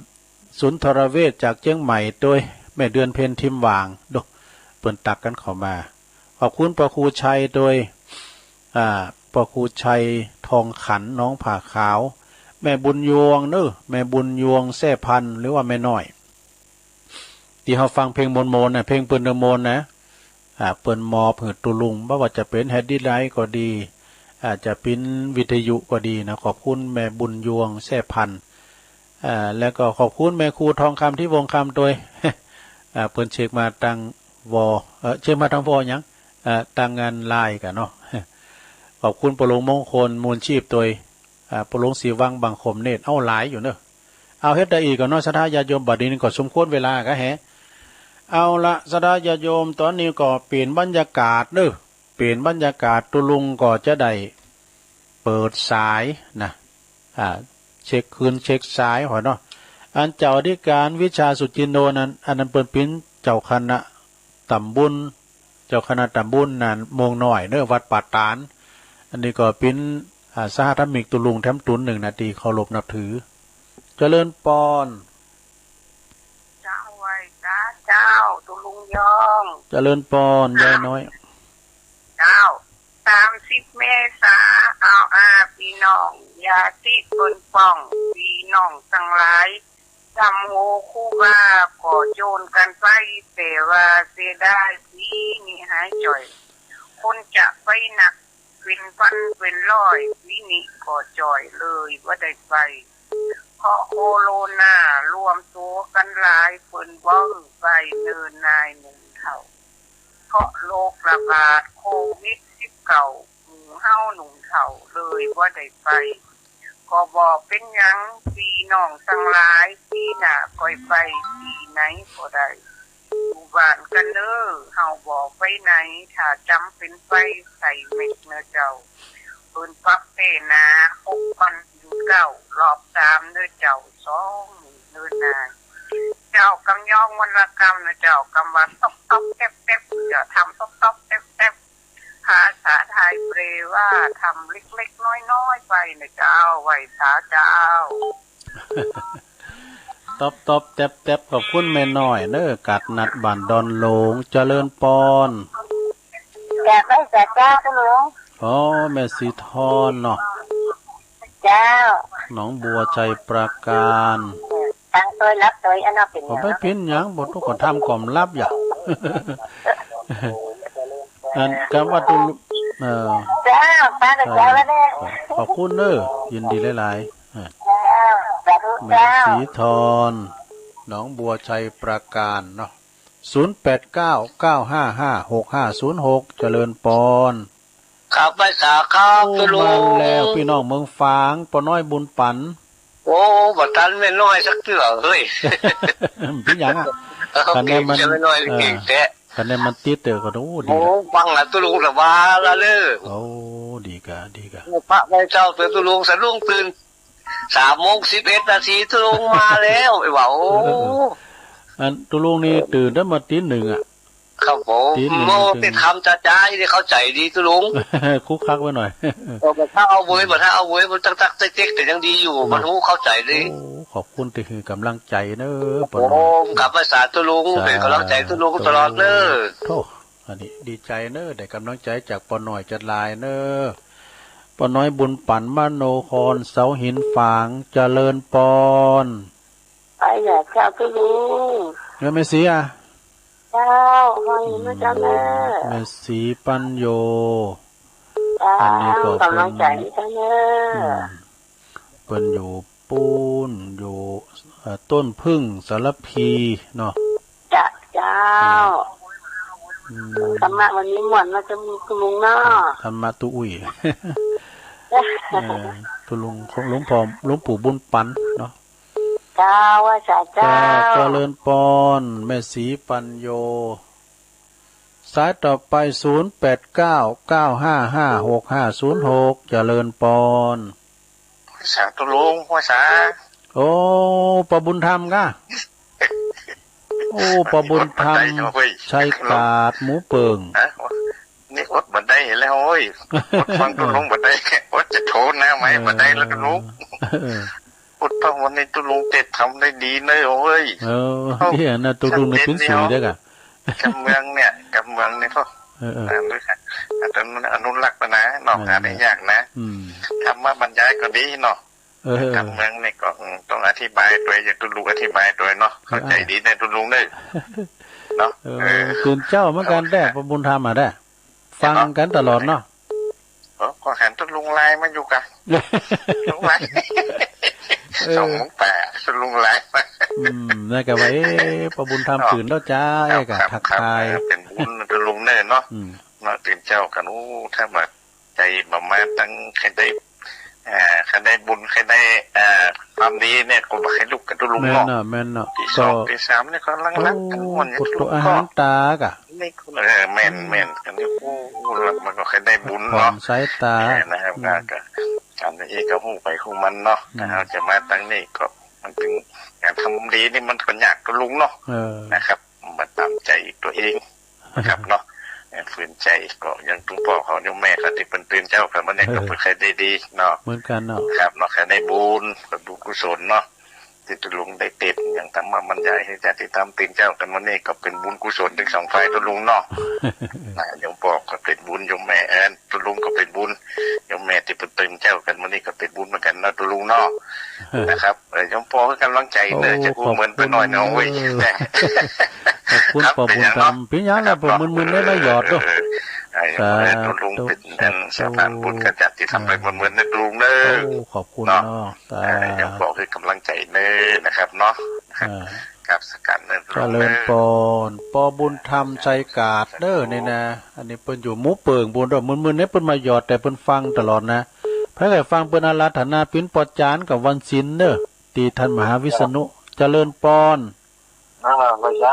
สุนทรเวชจากเจียงใหม่ตวย แม่เดือนเพ็ญ ทิมหว่าง ดู เปิ้นตักกั๋นเข้ามา ขอบคุณป้อครูชัยตวย อ่า ป้อครูชัย ทองขัน หนองผาขาว แม่บุญยวงเนอะ แม่บุญยวง แซ่พันธุ์ หรือว่าแม่น้อย ตี้เฮาฟังเพลงมนต์ๆ นะ เพลงเปิ้นมนต์ๆ นะ อ่า เปิ้นมอบหื้อตุ๊ลุง บ่ว่าจะเป๋นแฮดดี้ไลท์ก็ดี อาจจะเป๋นวิทยุก็ดีนะ ขอบคุณแม่บุญยวง แซ่พันธุ์ อ่า แล้วก็ขอบคุณแม่ครูทองคำ ทิพย์วงศ์คำตวย อ่า เปิ้นเช็คมาตางวอ เอ่อ เช็คมาตางวอหยัง อ่า ตางไลน์กั๋นเนาะ ขอบคุณป้อหลวงมงคล มูลชีพตวย อ่า ป้อหลวงศรีวัง บังคมเนตร เอ้า หลายอยู่เนอะ เอาเฮ็ดใดอีกก่อเนาะ ศรัทธาญาติโยม บัดนี้ก็สมควรเวลาก็แฮะ เอาละ ศรัทธาญาติโยม ต๋อนนี้ก็เปลี่ยนบรรยากาศเนอะ เปลี่ยนบรรยากาศ ตุ๊ลุงก็จะได้เปิดสายนะ อ่า เช็คคืนเช็คสายหน่อยเนาะ อันเจ้าอธิการวิชาสุจินโนนั้น อันนั้นเปิ้นเป๋นเจ้าคณะต๋ำบล เจ้าคณะต๋ำบลนั่น ม่วงน้อยเนอะ วัดป่าตาด อันนี้ก็เป๋น อ่า สหธรรมิกตุ๊ลุงแถมตุ๊นนึ่งนะ ตี้เคารพนับถือ เจริญปอน เจ้าไหว้สาเจ้า ตุ๊ลุงยอง เจริญปอน ยายน้อย เจ้า สามสิบเมษา เอาอาปี้น้อง ญาติเปิ้นป้อง ปี้น้องตังหลาย จำหัวครูบา ก็โจรกั๋นไป แต่ว่าเสียดาย ปี๋นี้หายจ่อย คนจะไปนัก เป๋นปันเป๋นร้อย ปี๋นี้ก็จ่อยเลยบ่ได้ไป เพราะโคโรนา รวมตั๋วกั๋นหลาย เปิ้นบ่หื้อไป เนินนายหมู่เฒ่า เพราะโรคระบาดโควิดสิบเก้า หมู่ เฮาหนุ่มเฒ่าเลยบ่ได้ไป ก็บ่เป๋นหยัง ปี้น้องตังหลาย ปี๋หน้าก่อยไป ปี๋ไหนก็ได้ อยู่บ้านกั๋นเน่อ เฮาบ่ไปไหน ถ้าจ๋ำเป๋นไป ใส่แม็กเน่อเจ้า เปิ้นปรับเต๊หนา หกปันเก้า รอบสามเน่อเจ้า สองหมื่นเน่อนา เจ้า กำยองวันละกำเน่อเจ้า กำว่าต๊อบต๊อบแต๊บแต๊บ เจ้า ทำต๊อบต๊อบแต๊บแต๊บ ภาษาไทยแปลว่าทำเล็กๆ น้อยๆ ไปเน่อเจ้า ไหว้สาเจ้า ต๊อบต๊อบแต๊บแต๊บ ขอบคุณแม่น้อยเน่อ กาดนัดบ้านดอนหลง เจริญปอน กราบไหว้สาเจ้าเจ้าหลวง อ๋อ แม่ศรีทอนเนาะ เจ้า หนองบัวชัยปราการ ตังตวยหลับตวย อันนั้นเป๋นหยัง บ่เป๋นหยัง บ่ตุ๊กข์ก็ทำก่อมลับอย่า อันกำว่าตุ๊ลุ เอ่อ เจ้า ไปกับเจ้าแล้วเนี่ย ขอบคุณเน่อ ยินดีหลายๆ อ่า เจ้า สาธุ แม่ เจ้า ศรีทอน หนองบัวชัยปราการเนาะ ศูนย์แปดเก้า เก้าห้าห้า หกห้าศูนย์หก เจริญปอน ครับ ไหว้สาครับ โอ้ เจ้าหลวง มาแล้ว ปี้น้องเมืองฝาง ป้อน้อยบุญปัน โอ้ บ่ตันแม่น้อยสักเตื้อเฮ้ย เป๋นหยังอะ เออ คะแนนมัน เก่งแท้แม่น้อย เออ เก่งแท้ คะแนนมันติดเตื้อก็ โอ้ ดีละ โอ้ ฟังละตุ๊ลุงสบายละเน่อ โอ้ ดีกะ ดีกะ พระไหว้เจ้าเตื้อตุ๊ลุง สะดุ้งตื่น สามโมงสิบเอ็ดนาทีตุ๊ลุงมาแล้ว ไอ้บ่าว โอ้ เออ เออ อันตุ๊ลุงนี่ตื่นตั้งมาตี๋หนึ่งอะ ครับผม ตี๋หนึ่ง โอ้ ตื่น เป๋นธรรมจ๋าๆ นี่เข้าใจ๋ดีตุ๊ลุง คึกคักไว้หน่อย เออ บ่ถ้าเอาเวย บ่ถ้าเอาเวย มันตักๆ เต๊กๆ แต่ยังดีอยู่ เนาะ มันฮู้เข้าใจ๋ดี โอ้ ขอบคุณตี้หื้อก๋ำลังใจ๋เน่อ ครับผม ป้อน้อย กราบไหว้สาตุ๊ลุง สาธุ เป๋นก๋ำลังใจ๋ตุ๊ลุงตลอดเน่อ โธ่ อันนี้ดีใจ๋เน่อ ได้ก๋ำลังใจ๋จากป้อน้อยจัดหลายเน่อ ป้อน้อยบุญปัน มโนคร เสาหินฝาง เจริญปอน ไปอย่าเจ้าตุ๊ลุง เออ แม่ศรีอะ เจ้า ห้อยมาเจ้าเน่อ แม่ศรีปัญโย เจ้า อันนี้ก็ ก๋ำลังใจ๋เจ้าเน่อ อืม เปิ้นอยู่ปู๊น อยู่ เอ่อ ต้นผึ้งสารภีเนาะ จ้ะ เจ้า อืม ธรรมะวันนี้ม่วนเนาะเจ้าตุ๊ลุงเนาะ ธรรมะตุ๊อุ้ย เออ ตุ๊ลุงของหลวงพ่อ หลวงปู่บุญปันเนาะ เจ้า ไหว้สาเจ้า เจ้า เจริญปอน แม่ศรีปัญโย สายต่อไป ศูนย์แปดเก้า เก้าห้าห้า หกห้าศูนย์หก เจริญปอน ไหว้สาตุ๊ลุง ไหว้สา โอ้ ป้อบุญธรรมก่ะ โอ้ ป้อบุญธรรม อดบ่ได้เนาะเฮ้ย ชัยกาด หมู่เปิ่ง ฮะ นี่อดบ่ได้แล้วเฮ้ย อดฟังตุ๊ลุงบ่ได้ อดจะโทรหาใหม่บ่ได้แล้วตุ๊ลุง เออ อดฟังวันนี้ตุ๊ลุงเตศน์ทำได้ดีเน่อเฮ้ย เออ เอ้า เนี่ยนะ ตุ๊ลุงนี่เป๋นสุยเด้อกะ กำเมืองเนี่ย กำเมืองนี่ก็ เออ เออ อ่า อนุรักษ์ไว้นะ นอกหาได้ยากนะ อืม ธรรมะบรรยายก็ดีเนาะ เออ กำเมืองนี่ก็ อืม ต้องอธิบายตวย อย่างตุ๊ลุงอธิบายตวยเนาะ เออ เข้าใจ๋ดีเน่อตุ๊ลุงเน่อ เนาะ เออ เออ ตื่นเจ๊าเหมือนกั๋นแต๊ ป้อบุญธรรมอะแต๊ ฟังกั๋นตลอดเนาะ เออ ก็หันตุ๊ลุงไลน์มาอยู่ก่ะ ตุ๊ลุงไลน์ เออ สองโมงแปดตุ๊ลุงไลน์มา อืม นั่นกะว่า เอ๊ะ ป้อบุญธรรมตื่นแล้วจ้า เอ๊ะ กะทักทาย ครับ เออ เป๋นบุญตุ๊ลุงเน่อเนาะ อืม เนาะ ตื่นเจ๊ากั๋น โอ้ ถ้าบ่าใจ๋บ่ามาตัง ใค่ได้ อ่า ใค่ได้บุญ ใค่ได้ อ่า ความดีเนี่ย ก็บ่ใค่ลุกกั๋นตุ๊ลุงเนาะ แม่นเนาะ แม่นเนาะ ตี๋สอง ตี๋สามเนี่ยก็หลับกั๋นม่วนอยู่ตุ๊ลุง อาหารต๋าก่ะ นี่ก็ เออ แม่น อืม แม่น อันนี้ โอ้ หลับมันก็ใค่ได้บุญเนาะ ผ่อนสายต๋า เออ นะครับ อืม ก็ ก็ อันนี้ก็ฮู้ไปฮู้มันเนาะ อืม เฮาจะมาตังนี้ก็ มันเป๋นก๋านทำดีนี่มันก็ยากตุ๊ลุงเนาะ เออ นะครับ มาต๋ามใจ๋ตั๋วเอง นะครับเนาะ เอ่อ ฝืนใจ๋ก็อย่างตุ๊ลุงป้อเขา โยมแม่เขาตี้เปิ้นตื่นเจ๊ากั๋นมาเนี่ย เออ ก็เปิ้นใค่ได้ดีเนาะ เหมือนกั๋นเนาะ ครับเนาะ ใค่ได้บุญ เปิ้นบุญกุศลเนาะ ตี้ตุ๊ลุงได้เตศน์อย่างธรรมะบรรยายหื้อญาติธรรมตื่นเจ๊ากั๋นมาเนี่ย ก็เป๋นบุญกุศลตึงสองฝ่ายตุ๊ลุงเนาะ นะ โยมป้อก็เป๋นบุญ โยมแม่ เอ่อ ตุ๊ลุงก็เป๋นบุญ โยมแม่ตี้เปิ้นตื่นเจ๊ากั๋นมาเนี่ยก็เป๋นบุญเหมือนกั๋นเนาะตุ๊ลุงเนาะ นะครับ เออ โยมป้อหื้อกำลังใจ๋เน่อ โอ้ จะอู้เหมินไปหน่อยเนาะ ขอบคุณ เว้ย ขอบคุณ ครับ ป้อบุญธรรม เป๋นหยังล่ะ เป๋นหยังล่ะ นะครับ ป้อมึนๆ ได้มาหยอดดู เออ เออ สาธุ ตุ๊ลุงเป๋นอันสะพานบุญกับญาติธรรมไปมึนๆ เน่อตุ๊ลุงเน่อ โอ้ ขอบคุณเนาะ เนาะ สาธุ เออ โยมป้อหื้อกำลังใจ๋เน่อนะครับเนาะ อ่า กราบนมัสก๋านเน้อ เจริญปอน ป้อบุญธรรม ชัยกาดเน้อ นี่นะ อันนี้เปิ้นอยู่หมู่เปิ่งปู๊นเน้อ มื้อๆ นี้เปิ้นบ่หยอด แต่เปิ้นฟังตลอดนะ ใผใค่ฟังเปิ้นอาราธนาปิณปอจานกับวันศีลเน้อ ตี้ต้านมหาวิษณุ เจริญปอน อ่า บ่าจ๋า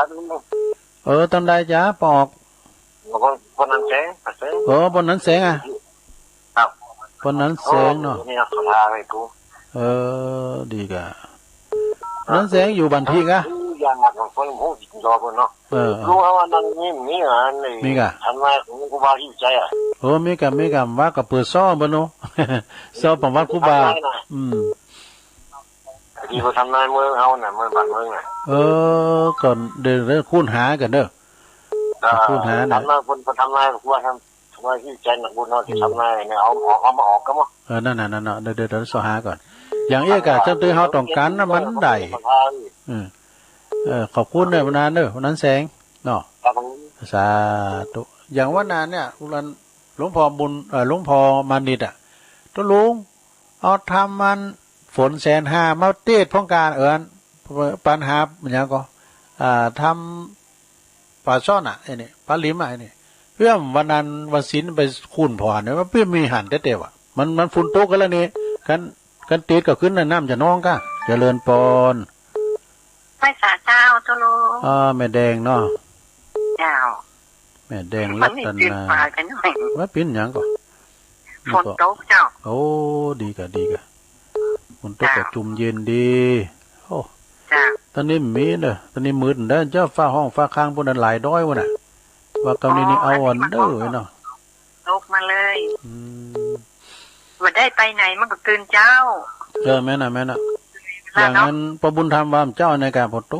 เออ ตางใดจ๊ะ ป้อออก ป้อ ป้อนันแสง ป้อแสง เออ ป้อนันแสงอะ ครับ ป้อนันแสงเนาะ โอ้ นี่ศรัทธาไว้กู เออ ดีก่ะ นันแสงอยู่บ้านตี้ก่ะ อย่างนั้น คนฮู้จิตรอเปิ้นเนาะ เออ เออ ฮู้ว่านั่นมี มีอันนี้ มีก่ะ อันว่าของครูบาหิ้วใจอะ เออ มีก่ะ มีก่ะ ว่าก็เปิดซ้อเปิ้นเนาะ ซ้อประวัติครูบา อืม ดีกว่าทำนายเมืองเฮาน่ะ เมืองบ้านเมืองน่ะ เออ ก็เดี๋ยว เดี๋ยวค้นหากั๋นเน้อ อ่า ค้นหาน่ะ ทำนายคนก็ทำนายว่าทำ ว่าที่ใจนักบุญเฮาจะทำนายเนี่ย เอา เอา เอามาออกก็บ่ เออ นั่นน่ะ นั่นน่ะ เดี๋ยว เดี๋ยว เดี๋ยวเซาะหาก่อน อย่างอี้ก่ะ เจ้าตัวเฮาต้องก๋านน่ะ มันได้ เออ เออ ขอบคุณเน้อ วันนั้นเน้อ วันนั้นแสง เนาะ ครับผม สาธุ อย่างวันนั้นเนี่ย หลวงพ่อบุญ เอ่อ หลวงพ่อมานิตย์อะ ตุ๊ลุง เอาธรรมมันฝนแสนห้ามาเตศน์พร้อมกั๋น เออ ปัญหามันหยังก่อ อ่า ธรรมป๋าซ่อนอะ ไอ้นี่ ป๋าหลิมอะ ไอ้นี่ เปื้อวันนั้นวันศีลไปคูนผ่อนเนี่ย มันเปื้อมีหันแต๊ๆ ว่ะ มัน มันฝนตกกั๋นแล้วนี่ กั๋น กั๋นเตศน์ก็ขึ้นน่ะ น้ำจะนองก่ะ เจริญปอน ไหว้สาเจ้า ตุ๊ลุง อ่า แม่แดงเนาะ เจ้า แม่แดงรัตนา วันนี้ตื่นสายไปหน่อย ว่าเป๋นหยังก่อ ฝนตกเจ้า โอ้ ดีก่ะ ดีก่ะ ฝนตกก็ เจ้า จุ่มเย็นดี โอ้ เจ้า ตอนนี้มีเน้อ ตอนนี้มืดเน้อเจ้า ฟ้าฮ้องฟ้าคางปู๊นน่ะ หลายดอยปู๊นน่ะ ว่าเก่านี้นี่ อ๋อ เอาอ่อนเด้อ อันนี้มัน เนาะ ตกมาเลย อืม บ่ได้ไปไหนมันก็ตื่นเจ๊า เออ แม่นน่ะ แม่นน่ะ เวลาเนาะ อย่างนั้นป้อบุญธรรมว่าเจ๊าในกาปะโต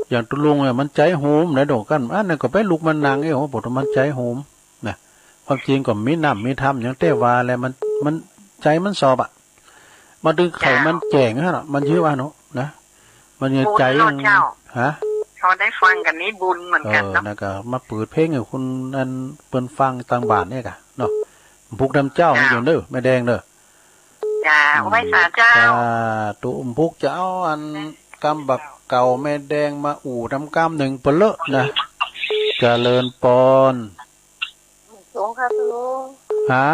อย่างตุ๊ลุงเนี่ยมันใจ๋โหมนะ โดดกั๋น อันนั้นก็ไปลุกมานั่ง เอ้ย โอ้โห ปะโตมันใจ๋โหมนะ ความจริงก็มีน้ำมีธรรมหยัง แต่ว่าแหละมัน มันใจ๋มันสอบอะ มาตึงไขมันแจ้งฮะเนาะ มันชื่อว่าเนาะ นะ มันยังใจ๋ บุญเนาะเจ้า ฮะ พอได้ฟังกั๋นนี่บุญเหมือนกั๋นเนาะ เออ แล้วก็มาเปิดเพลงให้คนอันเปิ้นฟังตางบ้านเนี่ยก่ะเนาะ ปลุกนำเจ๊า เจ้า อยู่เน้อ แม่แดงเน้อ จ้า อืม ไหว้สาเจ้า สาธุ ปลุกเจ๊า อันกำบ่าเก่าแม่แดงมาอู้นำกำนึ่งเปิ้นเลอะนะ เจริญปอน สูงค่ะตุ๊ลุง ฮะ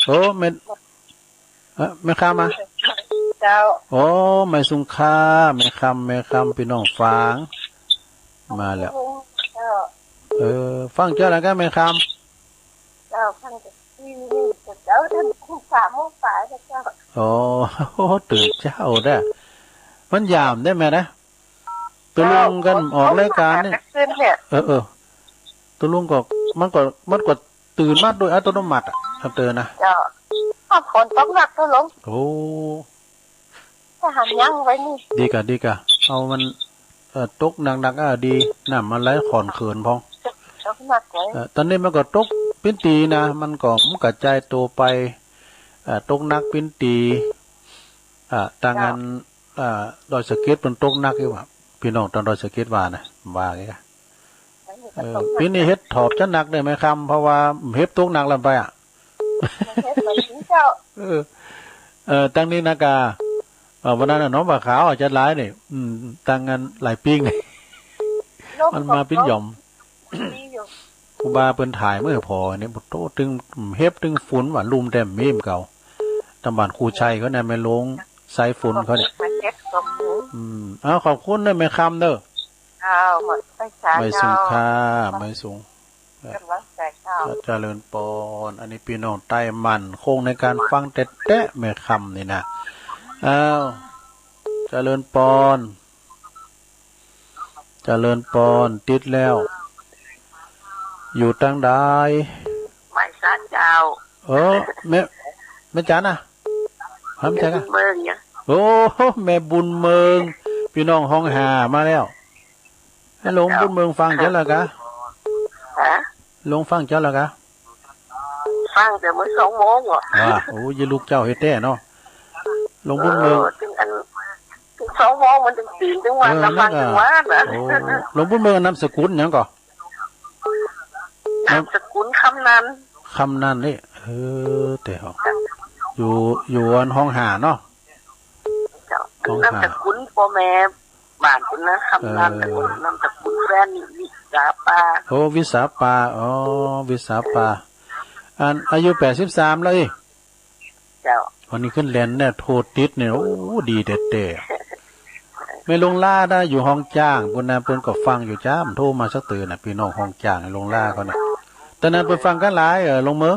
โอ้ แม่ เอ๊ะ แม่คำอะ เจ้า โอ้ แม่สุงค่า แม่คำ แม่คำ ปี้น้องฝาง มาแล้ว เจ้า เออ ฟังเจ๊าแล้วก่ะ แม่คำ เจ้า ฟังแต่ทีวีนี่ เจ้า ท่านครูสามโมงป๋ายนะเจ้า โอ้ ตื่นเจ๊าได้ มันยามได้ไหมนะ ตุ๊ลุงกั๋นออกรายก๋านเนี่ย เออ เออ ตุ๊ลุงก็ มันก็ มันก็ตื่นมาโดยอัตโนมัติอะ ครับเตือนนะ เจ้า ถ้าฝนตกหนักตุ๊ลุง โอ้ ถ้าหันยั้งไว้นี่ ดีก่ะ ดีก่ะ เอามัน เอ่อ ตกหนักๆ อ่ะ ดี น้ำมันไหลค่อนเขินพ่อง ตกหนักไว้ เอ่อ ตอนนี้มันก็ตกปิ้นตี๋นะ มันก็ มันกระจายตั๋วไป เอ่อ ตกหนักปิ้นตี๋ อ่า ตางอัน เจ้า อ่า ดอยสะเก็ดมันตกหนักอยู่ว่ะ ปี้น้องตางดอยสะเก็ดว่านะ ว่าไงกะ เออ ปี๋นี้เห็ดถอบจะหนักได้ไหมครับ เพราะว่าเห็ดตกหนักลำไปอ่ะ มันเห็ดเหมือนกันเจ้า เออ เออ ตางนี้นะกา เออ วันนั้นน่ะ หนองบ่าขาวอาจจะหลายนี่ อืม ตางอันหลายปิ้งนี่ มันมาปิ้นหย่อม ดีอยู่ ครูบาเปิ้นถ่ายเมื่อพอนี่ โอ้โห ตึงเห็ดตึงฝนว่ะ ลุ่มแต้มมีมเก่า ตางบ้านครูชัยเขาเนี่ย แม่หลวงสายฝนเขาเนี่ย มาเห็ดก็มี อืม เอา ขอบคุณนะแม่คำเด้อ เอา หมดไปสา ไม่สูง เจ้า ค่ะ ไม่สูง กำลังใจเจ้า เจริญปอน อันนี้ปี้น้องใต้มั่นคงในก๋านฟังแต๊ๆ แม่คำนี่นะ เอา เจริญปอน เจริญปอน ติดแล้ว อยู่ตางใด ไหว้สาเจ้า เออ แม่ แม่จ๋านะ แม่จ๋านะ บุญเมืองเนี่ย โอ้ แม่บุญเมือง ปี้น้องฮ้องหามาแล้ว ให้หลวงบุญเมืองฟังเจ๊าแล้วกะ ฮะ หลวงฟังเจ๊าแล้วกะ ฟังแต่เมื่อสองโมงอ่ะ อ่า โอ้ ยายลูกเจ้าเฮ็ดแท้เนาะ หลวงบุญเมือง เออ ถึงอัน ถึงสองโมงมันถึงตื่นถึงวัน เออ นะ ฟัง นั่นกะ ถึงวันนะ โอ้ หลวงบุญเมืองนามสกุลหยังก่อ นามสกุลคำนัน คำนันนี่ เออ แต่ อยู่ อยู่อันฮ้องหาเนาะ เจ้า ฮ้องหา นามสกุลป้อแม่ บ้านปุ้นนะ เออ นามสกุล นามสกุลแฟนนี่ วิสาปา โอ้ วิสาปา อ๋อ วิสาปา อัน อายุแปดสิบสามแล้วอี้ เจ้า วันนี้ขึ้นแลนเนี่ย โทรติดเนี่ย โอ้ ดีแต๊ๆ แม่หลวงล้านะ อยู่ฮ่องจ้างปุ้นนะ เปิ้นก็ฟังอยู่จ้า มันโทรมาสักเตื้อนะ ปี้น้องฮ่องจ้าง แม่หลวงล้าเขาเนี่ย แต่นั้นเปิ้นฟังกั๋นหลาย เออ ลุงเมิง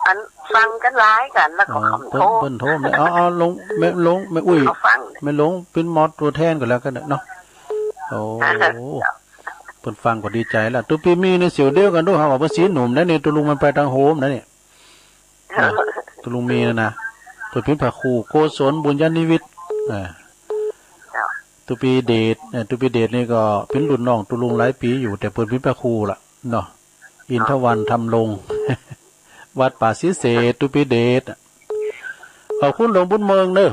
อันฟังกั๋นหลายกั๋น แล้วก็ อ๋อ คำโทร เปิ้น เปิ้นโทรมา เอา เอา ลุง แม่ ลุง แม่อุ้ย เอาฟัง แม่หลวง เปิ้นมอบตั๋วแทนก็แล้วกั๋นเนาะ โอ้ เปิ้นฟังก็ดีใจ๋แล้ว ตุ๊ปี้มีในเสี่ยวเดียวกั๋นดู หาว่าเปิ้นสีหนุ่มนะเนี่ย ตุ๊ลุงมันไปตางโฮมนะเนี่ย นะ ตุ๊ลุงมีนะนะ เปิ้นเป๋นพระครู โกศลบุญญานิวิทย์ อ่า เจ้า ตุ๊ปี้เดช เอ่อ ตุ๊ปี้เดชนี่ก็เป๋นรุ่นน้องตุ๊ลุงหลายปี๋อยู่ แต่เปิ้นเป๋นพระครูละเนาะ อินทวันธรรมรงค์ วัดป่าศรีเสด ตุ๊ปี้เดช ขอบคุณหลวงบุญเมิงเน่อ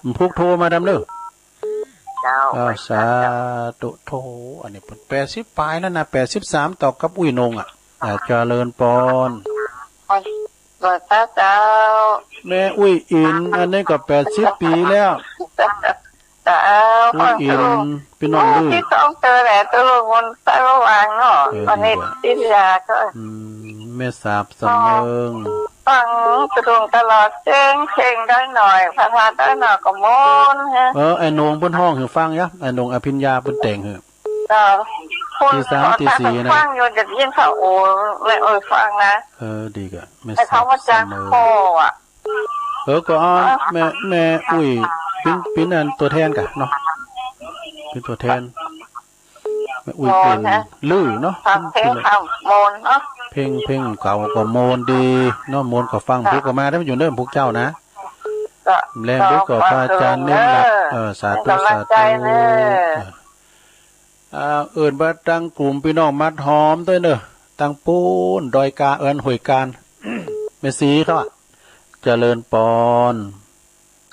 มันพุกโทรมาดำเน่อ เจ้า อ้าว สาธุ โธ่ อันนี้เปิ้นแปดสิบป๋ายแล้วนะ แปดสิบสาม เต้ากับอุ้ยนงอ่ะ อ่า เจริญปอน โอ้ย ขอบคุณเจ้า แม่อุ้ยอิน อันนี้ก็แปดสิบปี๋แล้ว เจ้า อุ้ยอิน ปี้น้อง โอ้ ลือ ตี้สองเตื้อแหละ ตุ๊ลุงมันใส่บ่วางเนาะ เออ วันนี้ ดีกว่า ติดยาก็ อืม แม่สาบสำเมิง ฟังตุ๊ลุงตลอด เสียงเพลงได้หน่อย พระธาตุได้หน่อยก็ม่วนฮะ เออ ไอ้โหน่งเปิ้นฮ้องหื้อฟังยะ ไอ้โหน่งอภิญญาเปิ้นแต่งหื้อ เจ้า ตีสามตีสี่นะ ฟังอยู่ จะยินเขาโอ้ แม่เอ้ยฟังนะ เออ ดีกะ แม่ แต่เขามาจ้าง สาบสำเมิง พ่ออ่ะ เออ ก็เอา อ่ะ แม่ แม่อุ้ย เป๋น เป๋นอันตั๋วแทนกะเนาะ เป๋นตั๋วแทน แม่อุ้ย ม่วน เป๋น ฮะ ลือเนาะ ฟังเพลง เปิ้น คำม่วนเนาะ เพลง เพลงเก่าก็ม่วนดีเนาะ ม่วนก็ฟัง ค่ะ พุกก็มาได้อยู่เน่อพุกเจ้านะ ก็ แลงดูก็ ก็ พระอาจารย์เน้นหนัก เออ สาธุ เป๋นก๋ำลังใจ๋ สาธุ เน่อ เออ อ่า เอิ้นว่าตังกลุ่มปี้น้องมัดหอมตวยเน่อ ตังปู๊น ดอยกา เอิ้น ห้วยกาญ แม่ศรีเขาอะ เจริญปอน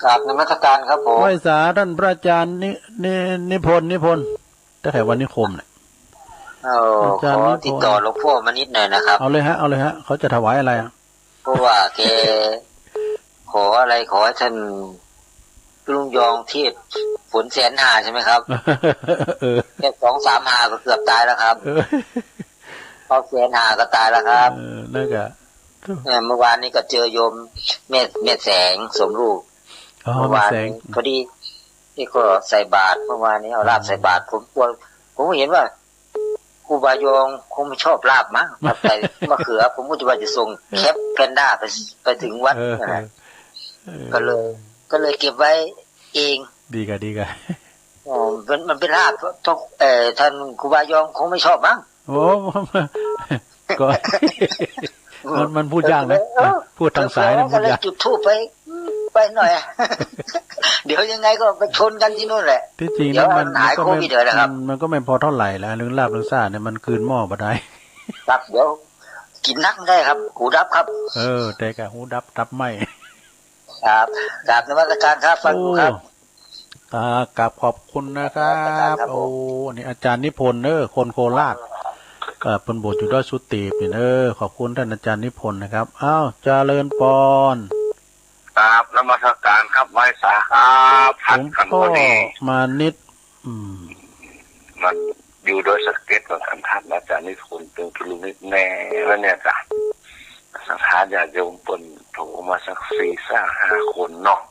กราบนมัสการครับผม ไหว้สาต้านพระอาจารย์นิ นิ นิพนธ์ นิพนธ์ แต่แถววันนิคมเนี่ย เออ อาจารย์นิพนธ์ ขอติดต่อหลวงพ่อมานิดหน่อยนะครับ เอาเลยฮะ เอาเลยฮะ เขาจะถวายอะไรอะ เพราะว่าแกขออะไร ขอให้ท่านลุงยองเทศน์ฝนแสนหาใช่ไหมครับ เออ แค่สองสามหาก็เกือบตายแล้วครับ เออ เอาแสนหาก็ตายแล้วครับ เออ นั่นกะ เนี่ย เมื่อวานนี้ก็เจอโยมแม่ แม่แสงสมรูป อ๋อ เมื่อวานนี้ แม่แสง พอดี นี่ก็ใส่บาตร เมื่อวานนี้เอาลาบ อืม ใส่บาตร ผมกลัว ผมก็เห็นว่า ครูบายองคงไม่ชอบลาบมั้ง ครับ ใส่มะเขือ ผมก็จะว่าจะส่งแคปแพนด้าไป ไปถึงวัด เออ นั่นแหละ เออ ก็เลย ก็เลยเก็บไว้เอง ดีกะ ดีกะ อ๋อ มัน มันเป็นลาบ ต้อง เอ่อ ท่านครูบายองคงไม่ชอบมั้ง โอ้ ก็ มัน มันพูดยากนะ เออ พูดตางสายเนี่ย ก็เลย พูดยาก จุดธูปไป ไปหน่อย เดี๋ยวยังไงก็ไปชนกันที่นู่นแหละ ตี้จริงแล้วมัน เดี๋ยวมันหาย มันก็ไม่ โควิดเลยนะครับ มัน มันก็ไม่พอเท่าไหร่แล้ว เรื่องลาบเรื่องซ่าเนี่ย มันกลืนหม้อบ่ได้ ครับ เดี๋ยวกิ๋นนักได้ครับ หูดับครับ เออ แต่กะหูดับ ดับไหม้ ครับ กราบนมัสการครับ ฟังอยู่ครับ โอ้ อ่า กราบขอบคุณนะครับ ครับผม โอ้ นี่อาจารย์นิพนธ์เน่อ คนโคราช เอ่อ เปิ้นบวชอยู่ดอยสุเตปนี่เน่อ ขอบคุณต้านอาจารย์นิพนธ์นะครับ อ้าว เจริญปอน กราบนมัสการครับ ไหว้สาครับ หลวงพ่อ ทัดกั๋นพอดี มานิด อืม มันอยู่ดอยสะเก็ดเหมือนกั๋น ทัดอาจารย์นิพนธ์ เปิ้นตุ๊ลุงนิดแน่แล้วเนี่ยจ้ะ ศรัทธาญาติโยมเปิ้นโทรมาสักสี่ห้าคนเนาะ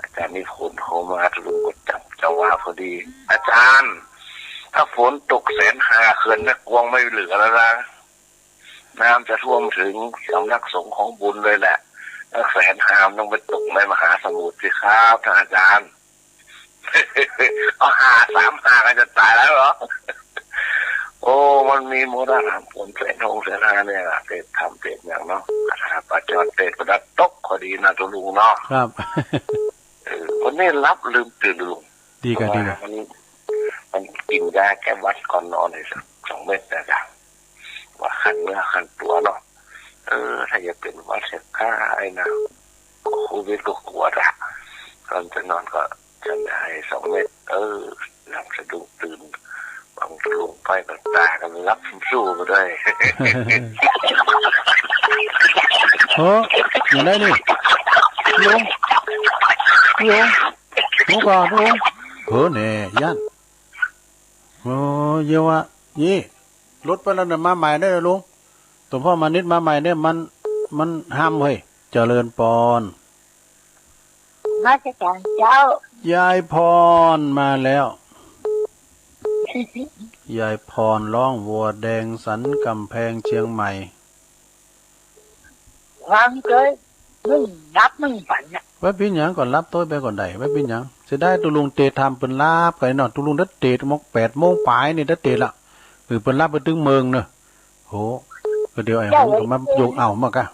อาจารย์นิพนธ์โทรมา ตุ๊ลุงก็จับจังหวะพอดี อาจารย์ ถ้าฝนตกแสนหาเขื่อนแม่กวงไม่เหลือแล้วนะ น้ำจะท่วมถึงสำนักสงฆ์ของบุญเลยแหละ แล้วแสนหามันต้องไปตกในมหาสมุทรสิครับ ท่านอาจารย์ เอาหาสามหากันจะต๋ายแล้วเหรอ โอ้ มันมีมูลธรรมผลแสนหงแสนหาเนี่ย เทศน์ธรรมเทศน์หยังเนาะ คาถาปาจอดเทศน์ประดับตกพอดีนะตุ๊ลุงเนาะ ครับ เออ วันนี้หลับลืมตื่นตุ๊ลุง ดีกะ ดีกะ วันนี้ มันกิ๋นยาแก้หวัดก่อนนอนเลยสักสองเม็ดนะจ๊ะ ว่าคันเนื้อคันตั๋วเนาะ เออ ถ้าจะเป๋นหวัดเสียก้าไอ้นะ โควิดก็กลัวจ้ะ ก่อนจะนอนก็ฉันยาสองเม็ด เออ หลับสะดุ้งตื่น บางตุ๊ลุงไปก็ตาก็หลับสู้ไปด้วย โอ้ อย่างไรนี่ ลุง ลุง ลุงก่อนลุง เผลอแหน่ ย้าน โอ้ เยียะวะ ยี่ หลุดไปแล้วเนี่ย มาใหม่เน่อลุง ตมพ่อมานิดมาใหม่เนี่ย มัน มันห้ามเฮ้ย เจริญปอน มาจากเจ้า ยายพรมาแล้ว ยายพรร้องวัวแดงสันกำแพงเชียงใหม่ ฟังเกย มึงหลับมึงฝันน่ะ บ่เป๋นหยัง ก็หลับโต๊ยไปก็ได้ บ่เป๋นหยัง เสียดายตุ๊ลุงเตะทำเปิ้นหลับกั๋นเนาะ ตุ๊ลุงตั๊ดเตะหมดแปดโมงป๋ายนี่ตั๊ดเตะละ เออ เปิ้นหลับไปตึงเมิงเนาะ โห ก็เดี๋ยวไอ้หงส์ก็มาโยกเอามากะ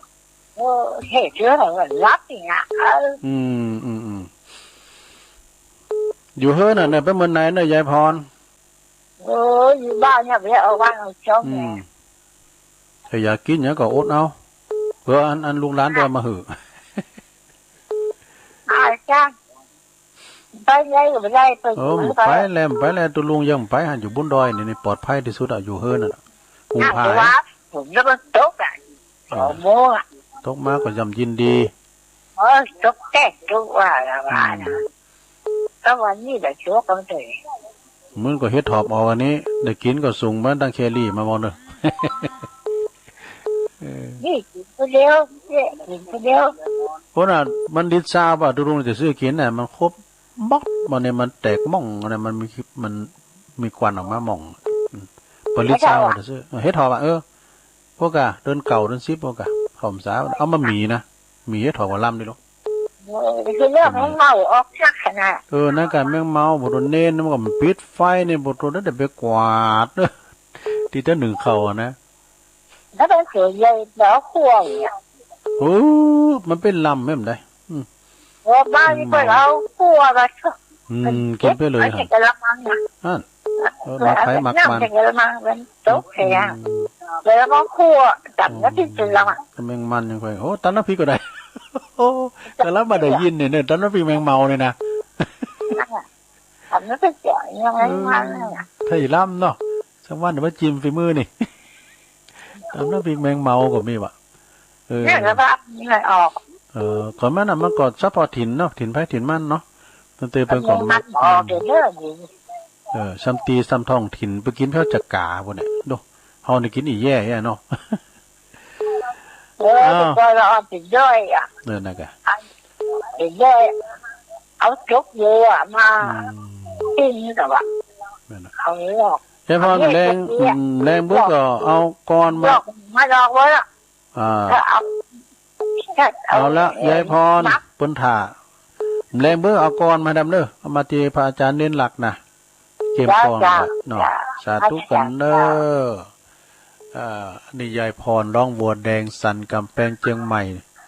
เออ เฮ้ย เชื่อเหรอ หลับนี่นะ เออ อืม อืม อืม อยู่เฮือนน่ะเนี่ย ไปเมินไหนเนี่ย ยายพร เออ อยู่บ้านเนี่ย ไปเอาบ้านเอาช่อง อืม เนี่ย ถ้าอยากกิ๋นหยังก็อดเอา เผื่ออัน อันลูกหลานจะมาหื้อ อาจ้ะ ไปไหนก็บ่ได้ ไป เออ ไป ไปแล้ว ไปแล้ว ตุ๊ลุงยังไปหั้น อยู่บนดอยนี่ นี่ปลอดภัยตี้สุดอะ อยู่เฮือนน่ะ หุงผ้า น้ำก็ว่า ฝนแล้วมันตกอะ อ่า สองโมงอะ ตกมาก็ย่อมยินดี เออ ตกแต๊ตกว่าละว่านะ อืม แต่วันนี้แหละตกกันเตย มันก็เฮ็ดถอบออกอันนี้ ได้กิ๋นก็ส่งมาตังเคลีมาหมดเลย เออ นี่กิ๋นคนเดียว เนี่ยกิ๋นคนเดียว โอ้น่ะ มันลิตรซาวบ่ะ ตุ๊ลุงจะซื้อกิ๋นน่ะ มันครบหมด มันเนี่ย มันแตกหม่องเนี่ย มันมี มันมีควันออกมาหม่อง อืม เปิ้นลิตรซาวบ่ะ จะซื้อ เออ เฮ็ดถอบอ่ะ เออ พวกกะ เดือนเก้า เดือนสิบ พวกกะ เข้าพรรษา เอามาหมี่นะ หมี่เฮ็ดถอบกะลำดีลูก เออ คือเรื่องแมงเม่าออกคักขนาด เออ นั่นกะแมงเม่า บ่โดนเน้น มันก็ปิดไฟเนี่ย บ่โดนได้ไปกวาด ตี้จะนึ่งข้าวอะนะ แล้วเป็นเสือใหญ่ แล้วเอาขั่วอย่างเงี้ย โอ้ มันเป๋นลำแม่นใด อืม เออ บ้านนี้ก็เอาขั่วมา อืม กิ๋นไปเลย เก็บไว้ใส่กะละมังนะ หั่น อั้น เออ หมากไผหมากมัน น้ำใส่กะละมัง มันตกใส่อ่ะ อืม แล้วก็ขั่ว ต๋ำน้ำพริกกิ๋นละอ่ะ แมงมันยังไป โอ้ ต๋ำน้ำพริกก็ได้ โอ้ กะลำบ่ได้ยินเนี่ย เนี่ย ต๋ำน้ำพริกแมงเม่าเนี่ยนะ นั่นน่ะ ต๋ำน้ำพริกเจียวยังไงมันน่ะ เออ ไทยลำเนาะ สักวันเดี๋ยวมาจิมฝีมือนี่ ต๋ำน้ำพริกแมงเม่าก็มีว่ะ เออ เนี่ย แล้วก็นี่มันออก เออ ก่อนมันน่ะ มันก็เฉพาะถิ่นเนาะ ถิ่นไผถิ่นมันเนาะ ตั้งแต่เปิ้นก่อน มันออกเดี๋ยวเด้อ เออ ซ้ำตี้ซ้ำท้องถิ่น ไปกิ๋นแถวจ๋ะก๋าปู้นเนี่ย ดู เฮานี่กิ๋นอี่แย่แย่เนาะ เออ อ้าว แต่ก่อนเราเอาติดด้อยอ่ะ เออ นั่นกะ ติดด้อย เอาจกเยอะอ่ะ มา อืม ปิ้งนี่แต่ว่า นั่นน่ะ เอาเลือก ยายพร อันนี้ แลง เลือก อืม แลงเปิ้นก็เอากลอนมา เลือกมาดอกไว้อ่ะ อ่า ถ้าเอา ถ้าเอา เอาละ เอ่อ ยายพร นับ เปิ้นถ่า แลงเปิ้นเอากลอนมาดำเน่อ เอามาตี้พระอาจ๋ารย์เน้นหลักนะ เกียมกลอน จ้า ไว้เนาะ จ้า สาธุกั๋นเน่อ เอ่อ นี่ยายพรร้องวัวแดงสันกำแพงเจียงใหม่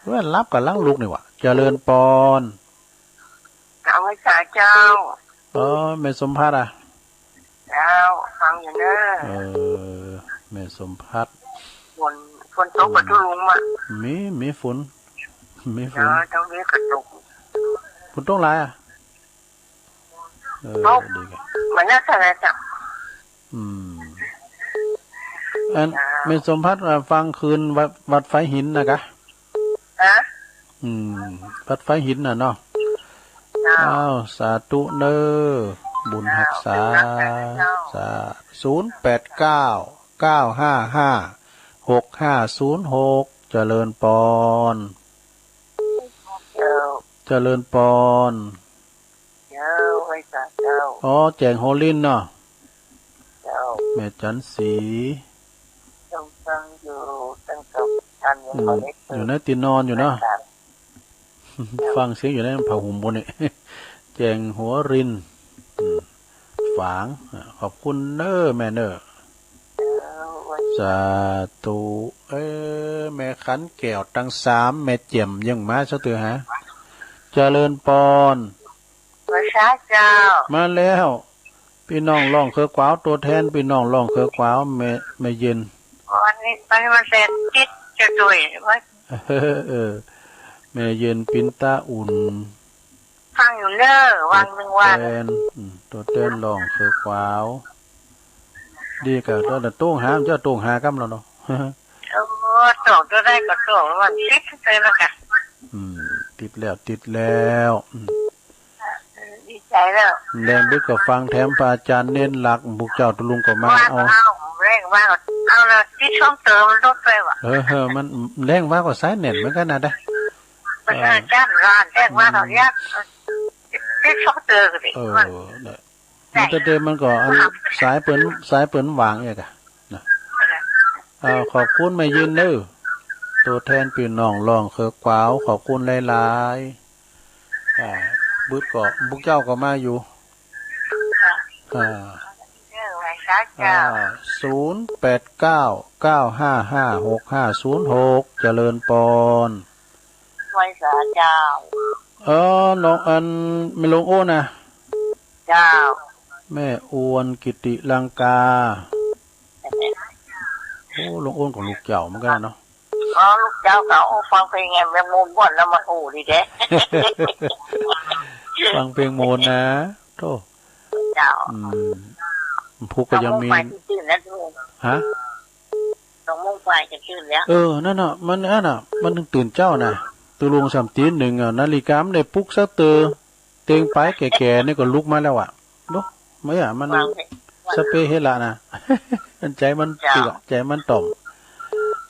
เว้ย หลับก่ำลังลุกนี่หว่า เจริญปอน กราบไหว้สาเจ้า เออ แม่สมภัทรอะ เจ้า ฟังอยู่เน่อ เออ แม่สมภัทร ฝน ฝนตกบ่ตุ๊ลุงอะ มี มีฝน มีฝน เออ ตรงนี้ก็ตก ฝนตกหลายอะ เออ ตก ดีกะ มันน่าจะอะไรจ้ะ อืม อัน อ่า แม่สมภัทร อ่า ฟังคืนวัด วัดไฟหินนะกะ ฮะ อืม วัดไฟหินน่ะเนาะ เจ้า อ้าว สาธุเน่อ บุญฮักษา เจ้า สา ศูนย์แปดเก้า เก้าห้าห้า หกห้าศูนย์หก เจริญปอน เจ้า เจริญปอน เจ้า ไหว้สาเจ้า อ๋อ แจ๋งโฮลินเนาะ เจ้า แม่จันทร์ศรี ต้องฟังอยู่ตั้งแต่อันนี้ อืม เขาได้เปิด อยู่ในตี้นอนอยู่เนาะ รายการ ฟังเสียงอยู่ในผ้าห่มปู้นนี่ แจ๋งหัวริน อืม ฝาง อ่ะ ขอบคุณเน่อแม่เน่อ เจ้า ไหว้ สาธุ เอ้อ แม่ขันแก้วตังสาม แม่เจียมยังมาซะเตื้อหา เจริญปอน ไหว้สาเจ้า มาแล้ว ปี้น้องล่องเขอก๋วาว ตั๋วแตนปี้น้องล่องเขอก๋วาว แม่ แม่เย็น วันนี้ วันนี้มันแสนติดจะด้วยว่า เออ แม่เย็นปินตาอุ่น ฟังอยู่เน่อ วันหนึ่งวัน ตั๋วแตน อืม ตั๋วแตนล่องเขอก๋วาว ดีกะ ตั๋วโต้งหา เจ้าโต้งหากำแล้วเนาะ เออ ตั๋วได้ก็ตั๋ววันติดเลยละกะ อืม ติดแล้ว ติดแล้ว อืม ดีใจ๋แล้ว แลงบึดก็ฟังแถมพระอาจารย์เน้นหลัก พวกเจ้าตุ๊ลุงก็มา ว่า เอา เอา แลงว่าก็ เอาละ ตี้ช่องเติมมันลดไปว่ะ เออ เออ มันแลงว่าก็สายแน่นเหมือนกั๋นนะ ได้ เออ อาจารย์ว่าแลงว่าก็ อืม ยาก ตี้ช่องเติมก็ดี เออ ว่า เนี่ย มันแต่เดิมมันก็อัน สายเปิ้น สายเปิ้นหว่างเอกอะนะ อ่า ขอบคุณแม่ยินเน้อ ตั๋วแทนปี้น้องล่องเคิกกวาว ขอบคุณหลายๆ อ่า บึดก็ พวกเจ้าก็มาอยู่ อ่า เออ ไหว้สาเจ้า อ่า ศูนย์แปดเก้า เก้าห้าห้า หกห้าศูนย์หก เจริญปอน ไหว้สาเจ้า เออ น้องอัน แม่หลวงโอ้นนะ เจ้า แม่อวนกิติลังกา โอ้ หลวงโอ้นก็ลูกเจ้าเหมือนกั๋นเนาะ อ๋อ ลูกเจ้าก็ โอ้ ฟังเพลงแม่มนต์บ่อนแล้วมัน โอ้ ดีแต๊ ฟังเพลงมนต์นะ โธ่ เจ้า อืม พุกก็ยังมี สองโมงไปตื่นแล้ว ฮะ สองโมงไปจะตื่นแล้ว เออ นั่นน่ะ มัน นั่นน่ะ มันถึงตื่นเจ๊านะ ตุ๊ลุงส่ำตี๋หนึ่งอะ นาฬิกามันได้ปลุกสักเตื้อ เต็งไปแก่ๆ นี่ก็ลุกมาแล้วอะ โน้ ไม่อะ มัน วางเถอะ สะเปะเฮละนะ มันใจ๋มัน เจ้า เปื้อ ใจ๋มันต่อม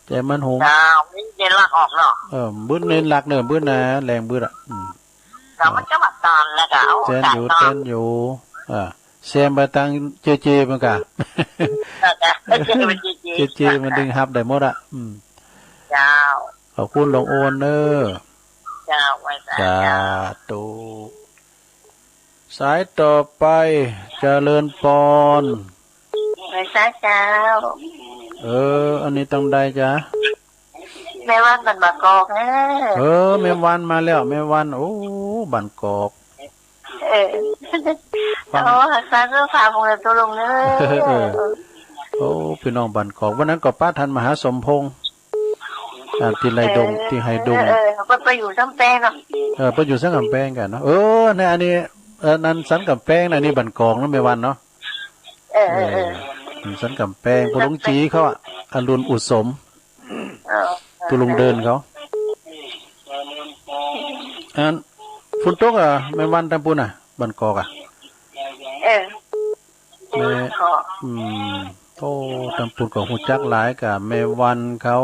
ใจ๋มันหง เจ้า นี่เน้นหลักออกเนาะ เออ บึดเน้นหลักเน้อ บึดนะ แลงบึดอะ อืม เจ้า มันจะมาตอนแล้วก็เอา แซนอยู่ ตอน แซนอยู่ อ่า แซมไปตางเจเจมันก่ะ เออ เจเจ เจเจ เจเจมันดึงฮับได้หมดอะ อืม เจ้า ขอบคุณหลวงโอนเน้อ เจ้า ไหว้สา สา เจ้า ธุ สายต่อไป เจริญปอน ไหว้สาเจ้า เออ อันนี้ตางใดจ๊ะ แม่วันบ้านบางกอกเน้อ เออ แม่วันมาแล้ว แม่วัน โอ้ บ้านกอก เออ ฟัง โอ้ สาธุ สาธุ ตุ๊ลุงเน้อ เออ โอ้ ปี้น้องบ้านกอก วันนั้นก็ปะท่านมหาสมพงษ์ อ่า ตี้ไหล่ดง เออ ตี้ไหล่ดง เออ เออ เปิ้นไปอยู่สันก๋ำแปงเนาะ เออ เปิ้นอยู่สันก๋ำแปงกั๋นเนาะ เออ เนี่ย อันนี้ เออ นั่นสันก๋ำแปงนะ นี่บ้านกอกเนาะ แม่วันเนาะ เออ เออ เออ อืม สันก๋ำแปง ป้อหลวงจี๋เขาอะ อรุณอุสม เออ ตุ๊ลุงเดินเขา อัน ฝนตกอะ แม่วันตางปู้นน่ะ บ้านกอกอะ เออ แม่ อืม โอ้ ตางปู้นก็ฮู้จักหลายก่ะ แม่วันเขา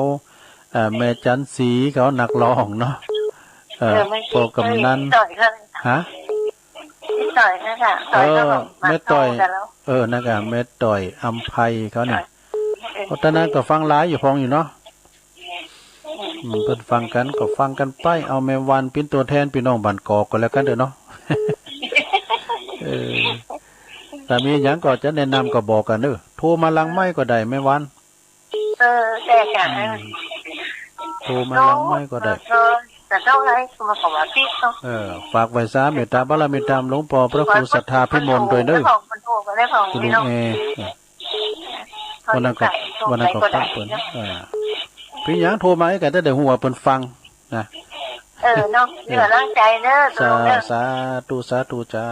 เอ่อ แม่จันทร์ศรีเขานักร้องเนาะ เออ เออ แม่ ป้อกำนัน ต้อยเขา ฮะ ต้อยเขาค่ะ เออ ต้อยเขาแบบ แม่ต้อย มาเข้ากันแล้ว เออ นั่นก่ะ แม่ต้อย อำไพเขาเนี่ย เออ เพราะตอนนั้นก็ฟังหลายอยู่พองอยู่เนาะ อืม เปิ้นฟังกั๋นก็ฟังกั๋นไป เอาแม่วันเป๋นตั๋วแทนปี้น้องบ้านกอกก็แล้วกั๋นเถอะเนาะ เออ ถ้ามีหยังก็จะแนะนำก็บอกกั๋นเน้อ โทรมาหลังไมค์ก็ได้แม่วัน เออ ได้จ้ะ อืม โทรมาหลังไมค์ก็ได้ เออ แต่เท่าไหร่ก็มาขอว่าพี่เขา เออ ฝากไหว้สาเมตต๋าบารมีต๋ามหลวงป้อพระครูสัทธาพิมลด้วยเน้อ ได้ของ ได้ของ ตุ๊ลุงเอ เออ วันนั้นก็ วันนั้นก็ปะเปิ้น เออ เป๋นหยังโทรมากั๋นจะได้ฮู้ว่าเปิ้นฟังนะ เออ เนาะ เออ มีก๋ำลังใจ๋เน้อ สา ตุ๊ลุงเน้อ สาธุ สาธุเจ้า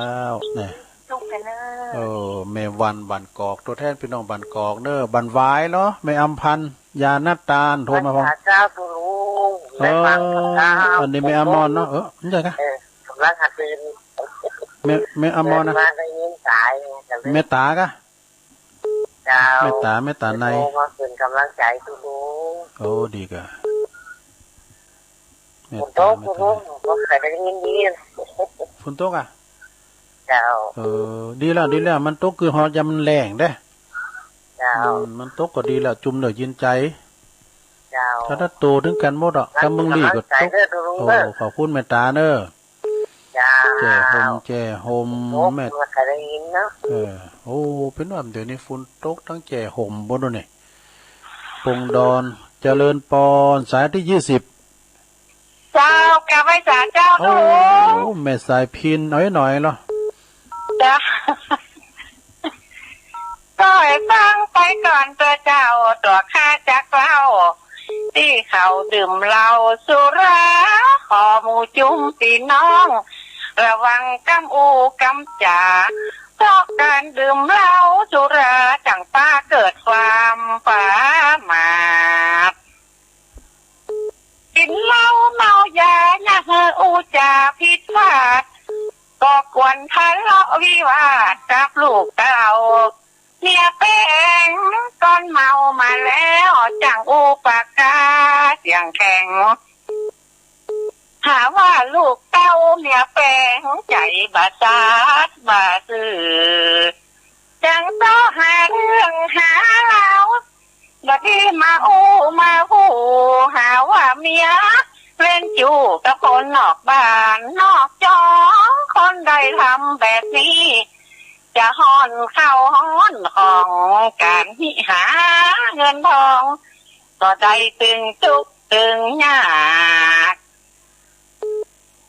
นะ สุขกั๋นเน้อ เออ แม่วันบ้านกอก ตั๋วแทนปี้น้องบ้านกอกเน้อ บ้านหวายเนาะ แม่อำพันธ์ ญาณตาล โทรมาพอง สาธุเจ้า ตุ๊ลุง เออ ได้ฟังเจ้า อันนี้แม่อมรเนาะ เออ นี่ใจ้ก่ะ เออ ก๋ำลังหัดเดิน แม่ แม่อมรนะ เดินมาได้ยินสาย แม่ต๋าก่ะ เจ้า แม่ต๋า แม่ต๋าใน โทรมาเป๋นก๋ำลังใจ๋ตุ๊ลุง โอ้ ดีก่ะ แม่ต๋า ฝนตก แม่ต๋า ตุ๊ลุง บ่ค่อยได้ยินดี ฝนตกอะ เจ้า เออ ดีแล้ว ดีแล้ว มันตกคือฮอดยามมันแล้งเด้ เจ้า อืม มันตกก็ดีแล้ว จุ่มแล้วเย็นใจ๋ เจ้า ถ้า ถ้าโตตึงกั๋นหมดอะ ถ้าเมืองลี้ก็ตก โอ้ ขอบคุณแม่ต๋าเน้อ เจ้า แจ้ห่ม แจ้ห่ม โอ้ แม่ บ่ค่อยได้ยินเนาะ เออ โอ้ เป๋นว่าเดี๋ยวนี้ฝนตกตึงแจ้ห่มบ่เนาะนี่ ปงดอน เจริญปอน สายตี้ยี่สิบ เจ้า กราบไหว้สาเจ้า โอ้ ตุ๊ลุง แม่สายพิณ เอาหน่อยเหรอ เจ้า ก็หื้อฟังไปก่อนเต๊อะเจ้า ตั๋วข้าจักเล่า ตี้เขาดื่มเหล้าสุรา ขอหมู่จุ้มปี้น้อง ระวังกำอู้กำจ๋า เพราะก๋านดื่มเหล้าสุรา จั่งปาเกิดความประมาท กิ๋นเหล้าเมายา อย่าหื้ออู้จ๋าผิดพลาด ก็กวนทะเลาะวิวาทกับลูกเต้า เมียแป๋งตอนเมามาแล้ว จั่งอู้ปากกาเสียงแข็ง หาว่าลูกเต้าเมียแป๋ง ใจ๋บ่สาดบ่ซื่อ จั่งเซาะหาเรื่องหาราว บ่ดีมาอู้มาฮู้ หาว่าเมียเล่นจู้กับคนนอกบ้านนอกจอง คนใดทำแบบนี้ จะฮ้อนข้าวฮ้อนของ ก๋านฮิหาเงินทอง ก็ได้ตึงตุ๊กข์ตึงยาก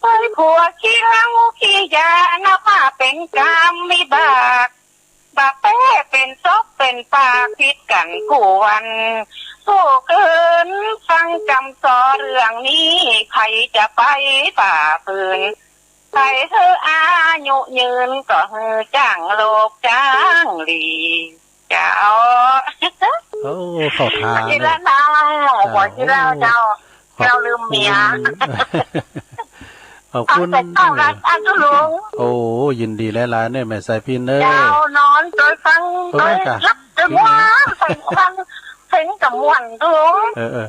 ได้ผัวขี้เหล้าขี้ยา นับว่าเป๋นกรรมวิบาก บ่าแป๊เป๋นศพเป๋นปาก ผิดกั๋นกู้วันกู้คืน ฟังกำสอนเรื่องนี้ ใผจะไปฝ่าฝืน ใผหื้ออายุยืน ก็หื้อจ้างโลภจ้างหลี เจ้า โอ้ เข้าท่า ขอจิเล่า เจ้า ขอจิเล่า เจ้า ขอบ เจ้าลืมเมีย คุณ ขอบคุณ ฟังเสร็จเจ้า ครับ อ่ะ เจ้าลุง โอ้ ยินดีหลายๆ เนี่ย แม่สายพิณเอ้ย เจ้า นอนโดยฟัง โอ้ โดย กะ หลับโดยม่วน ฟัง ฟังเพลงกะม่วน เจ้าลุง เออ เออ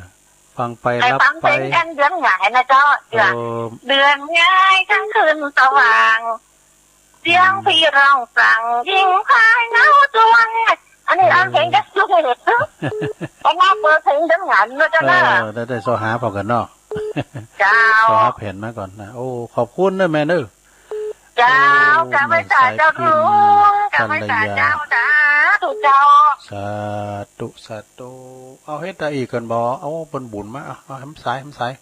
ฟังไป ให้ หลับ ฟัง ไป เพลงกันเดือนหงายนะเจ้า เออ เดือนหงายค่ำคืนสว่าง เสียงพี่ร้องสั่ง หญิงพายเหงาจวน อันนี้ เออ อ่านเพลงจะสุด ก็มาเปิดเพลงเดิมงานเนาะเจ้าเนาะ เออ ได้ ได้เซาะหาพอกั๋นเนาะ เจ้า เซาะหาแผ่นมาก่อนนะ โอ้ ขอบคุณเน้อแม่เน้อ เจ้า โอ้ กราบไหว้สาเจ้าลุง แม่สายพิณ กราบไหว้สาเจ้า ภรรยา สาธุเจ้า สาธุ สาธุ เอาเฮ็ดได้อีกก่อนบ่ เอาเปิ้นบุญมา เอา เอาแหมสาย แหมสาย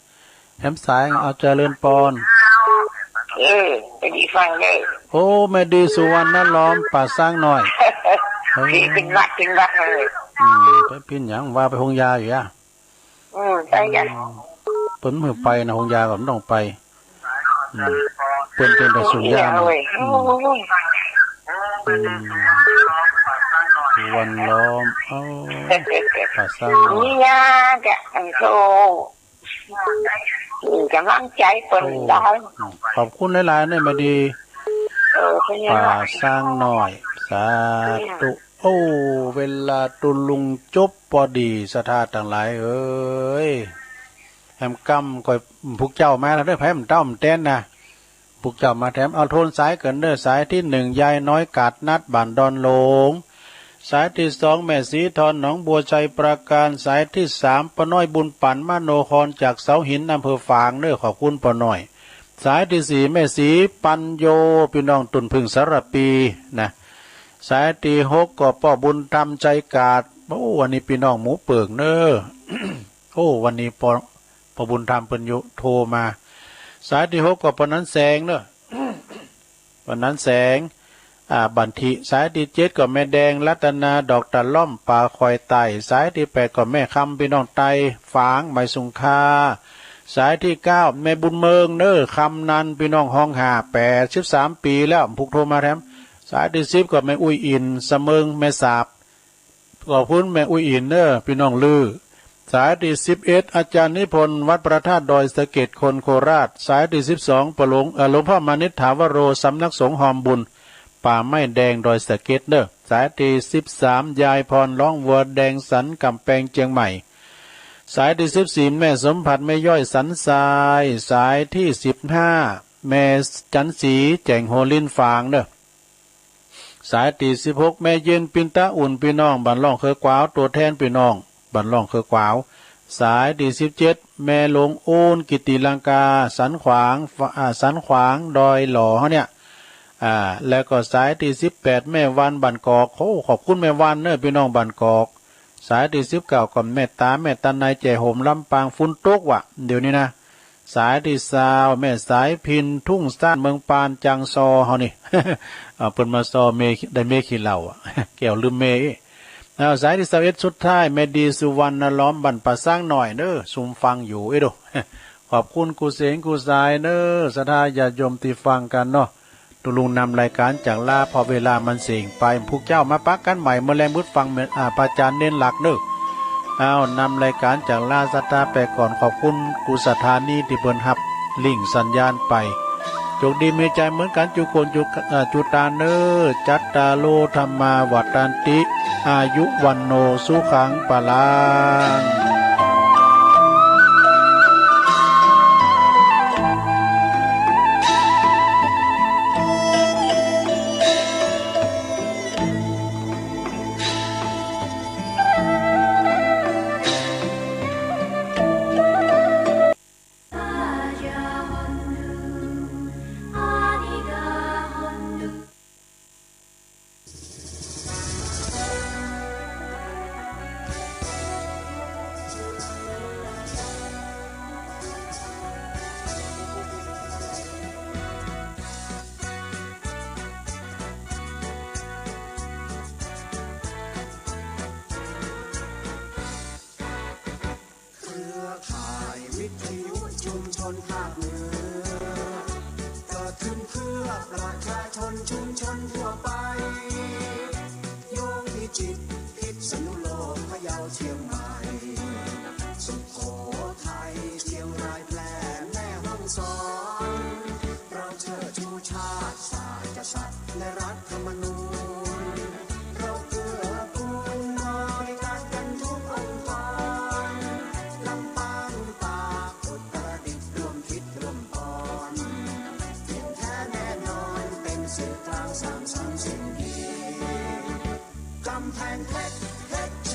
แหมสาย เอาเจริญปอน เออ ไปดีฟังเลย โอ้ แม่ดีสุวรรณล้อม ป่าซางน้อย เออ ดีเป๋นหวัด เป๋นหวัดเลย อืม ไปเป๋นหยัง ว่าไปโฮงยาอยู่อะ อืม ใจ้จ้ะ อืม เปิ้นหื้อไปนะ โฮงยาก็บ่ต้องไป อืม เปิ้นเป๋นแต่สูบยา เออ อืม อืม สุวรรณล้อม เอ้า ป่าซางน้อย มียาจ้ะ โอ้ มีก๋ำลังใจ๋เปิ้น โอ้ ได้ อืม ขอบคุณหลายๆ เน้อแม่ดี เออ เป๋นไง ป่าซางน้อย สาธุ โอ้ เวลาตุ๊ลุงจบปอดี ศรัทธาตังหลายเอ๋ย แหมกำก่อย พุกเจ้ามาแล้วเน้อ ไผบ่เต้าบ่แตนนะ พุกเจ้ามาแถม เอาโทนสายเกินเน้อ สายตี้หนึ่ง ยายน้อยกาดนัด บ้านดอนหลง สายตี้สอง แม่ศรีทอน หนองบัวไชยปราการ สายตี้สาม ป้อน้อยบุญปั๋น มโนคร จากเสาหิน อำเภอฝางเน้อ ขอบคุณป้อน้อย สายตี้สี่ แม่ศรีปัญโญ ปี้น้องตุ่นผึ้งสารภีนะ สายตี้หก ก็ป้อบุญธรรม ไชยกาด โอ้ วันนี้ปี้น้องหมูเปิ่งเน้อ โอ้ วันนี้ป้อ ป้อบุญธรรมเปิ้นโย โทรมา สายตี้หก ก็ป้อหนันแสงเน้อ ป้อหนันแสง อ่า บันทิ สายตี้เจ็ด ก็แม่แดงรัตนา ดอกตะล่อม ป่าคอยใต้ สายตี้แปด ก็แม่คำ ปี้น้องไต ฝาง ไหมสุงคา สายตี้เก้า แม่บุญเมิงเน้อ คำนัน ปี้น้องฮ้องห้า แปดสิบสามปี๋แล้ว พุกโทรมาแถม สายตี้สิบ ก็แม่อุ้ยอิน สะเมิง แม่สาบ ขอบคุณแม่อุ้ยอินเน้อ ปี้น้องลือ สายตี้สิบเอ็ด อาจารย์นิพนธ์ วัดพระธาตุดอยสะเก็ด คนโคราช สายตี้สิบสอง ป้อหลวง เอ่อ หลวงพ่อมานิตถาวโร สำนักสงฆ์ฮอมบุญ ป่าไม้แดง ดอยสะเก็ดเน้อ สายตี้สิบสาม ยายพร ฮ้องวัวแดง สันก๋ำแปง เจียงใหม่ สายตี้สิบสี่ แม่สมผัส แม่ย้อย สันทราย สายตี้สิบห้า แม่จันทร์ศรี แจ๋งโฮลิน ฝางเน้อ สายตี้สิบหก แม่เย็น ปินตาอุ่น ปี้น้องบ้านล่องเคือกวาว ตั๋วแทนปี้น้องบ้านล่องเคือกวาว สายตี้สิบเจ็ด แม่หลวงอูน กิตติลังกา สันขวาง อ่า สันขวาง ดอยหล่อเฮาเนี่ย อ่า แล้วก็สายตี้สิบแปด แม่วัน บ้านกอก โอ้ ขอบคุณแม่วันเน้อ ปี้น้องบ้านกอก สายตี้สิบเก้า ก็แม่ต๋า แม่ต๋าใน แจ่โหม ลำปาง ฝนตกว่ะ เดี๋ยวนี้นะ สายตี้ซาว แม่สายพิณ ทุ่งซาน เมืองปาน จางซอเฮานี่ เอาเปิ้นมาซอเม ได้เมขี้เหล้าอะ แก้วลืมเมอี้ เอา สายตี้ซาวเอ็ด สุดท้าย แม่ดีสุวรรณล้อม บ้านป่าซางน้อยเน้อ ซุมฟังอยู่เอ้ยโด ขอบคุณกู้เสียงกู้สายเน้อ ศรัทธาญาติโยมตี้ฟังกั๋นเนาะ ตุ๊ลุงนำรายก๋านจากลา เพราะเวลามันเสี้ยงไป พุกเจ้ามาปะกั๋นใหม่เมื่อแลง บ่าฟังเม อ่า พระอาจารย์เน้นหลักเน้อ เอา นำรายก๋านจากลา ศรัทธาไปก่อน ขอบคุณกู้ศรัทธานี้ตี้เปิ้นฮับลิงก์สัญญาณไป จงดีมีใจ๋เหมือนกั๋นจุคนจุ เอ่อ จุตาเน่อ จัตตาโร ธัมมา วัฑฒันติ อายุ วัณโณ สุขัง พลังเครือข่ายวิทยุชุมชนภาคเหนือ เกิดขึ้นเพื่อประชาชนชุมชนทั่วไป โยงพิจิตร พิษณุโลก พะเยา เชียงใหม่ สุโขทัย เชียงราย แพร่ แม่ฮ่องสอน เราเชิดชูชาติ ศาสตร์ กษัตริย์ และรัฐธรรมนูญ เราเกื้อกูลบริการกันทุกองค์กร ลำปาง ตาก อุตรดิตถ์ ร่วมคิดร่วมปอน เที่ยงแท้แน่นอน เป็นสื่อกลางสร้างสรรค์สิ่งดี กำแพงเพชร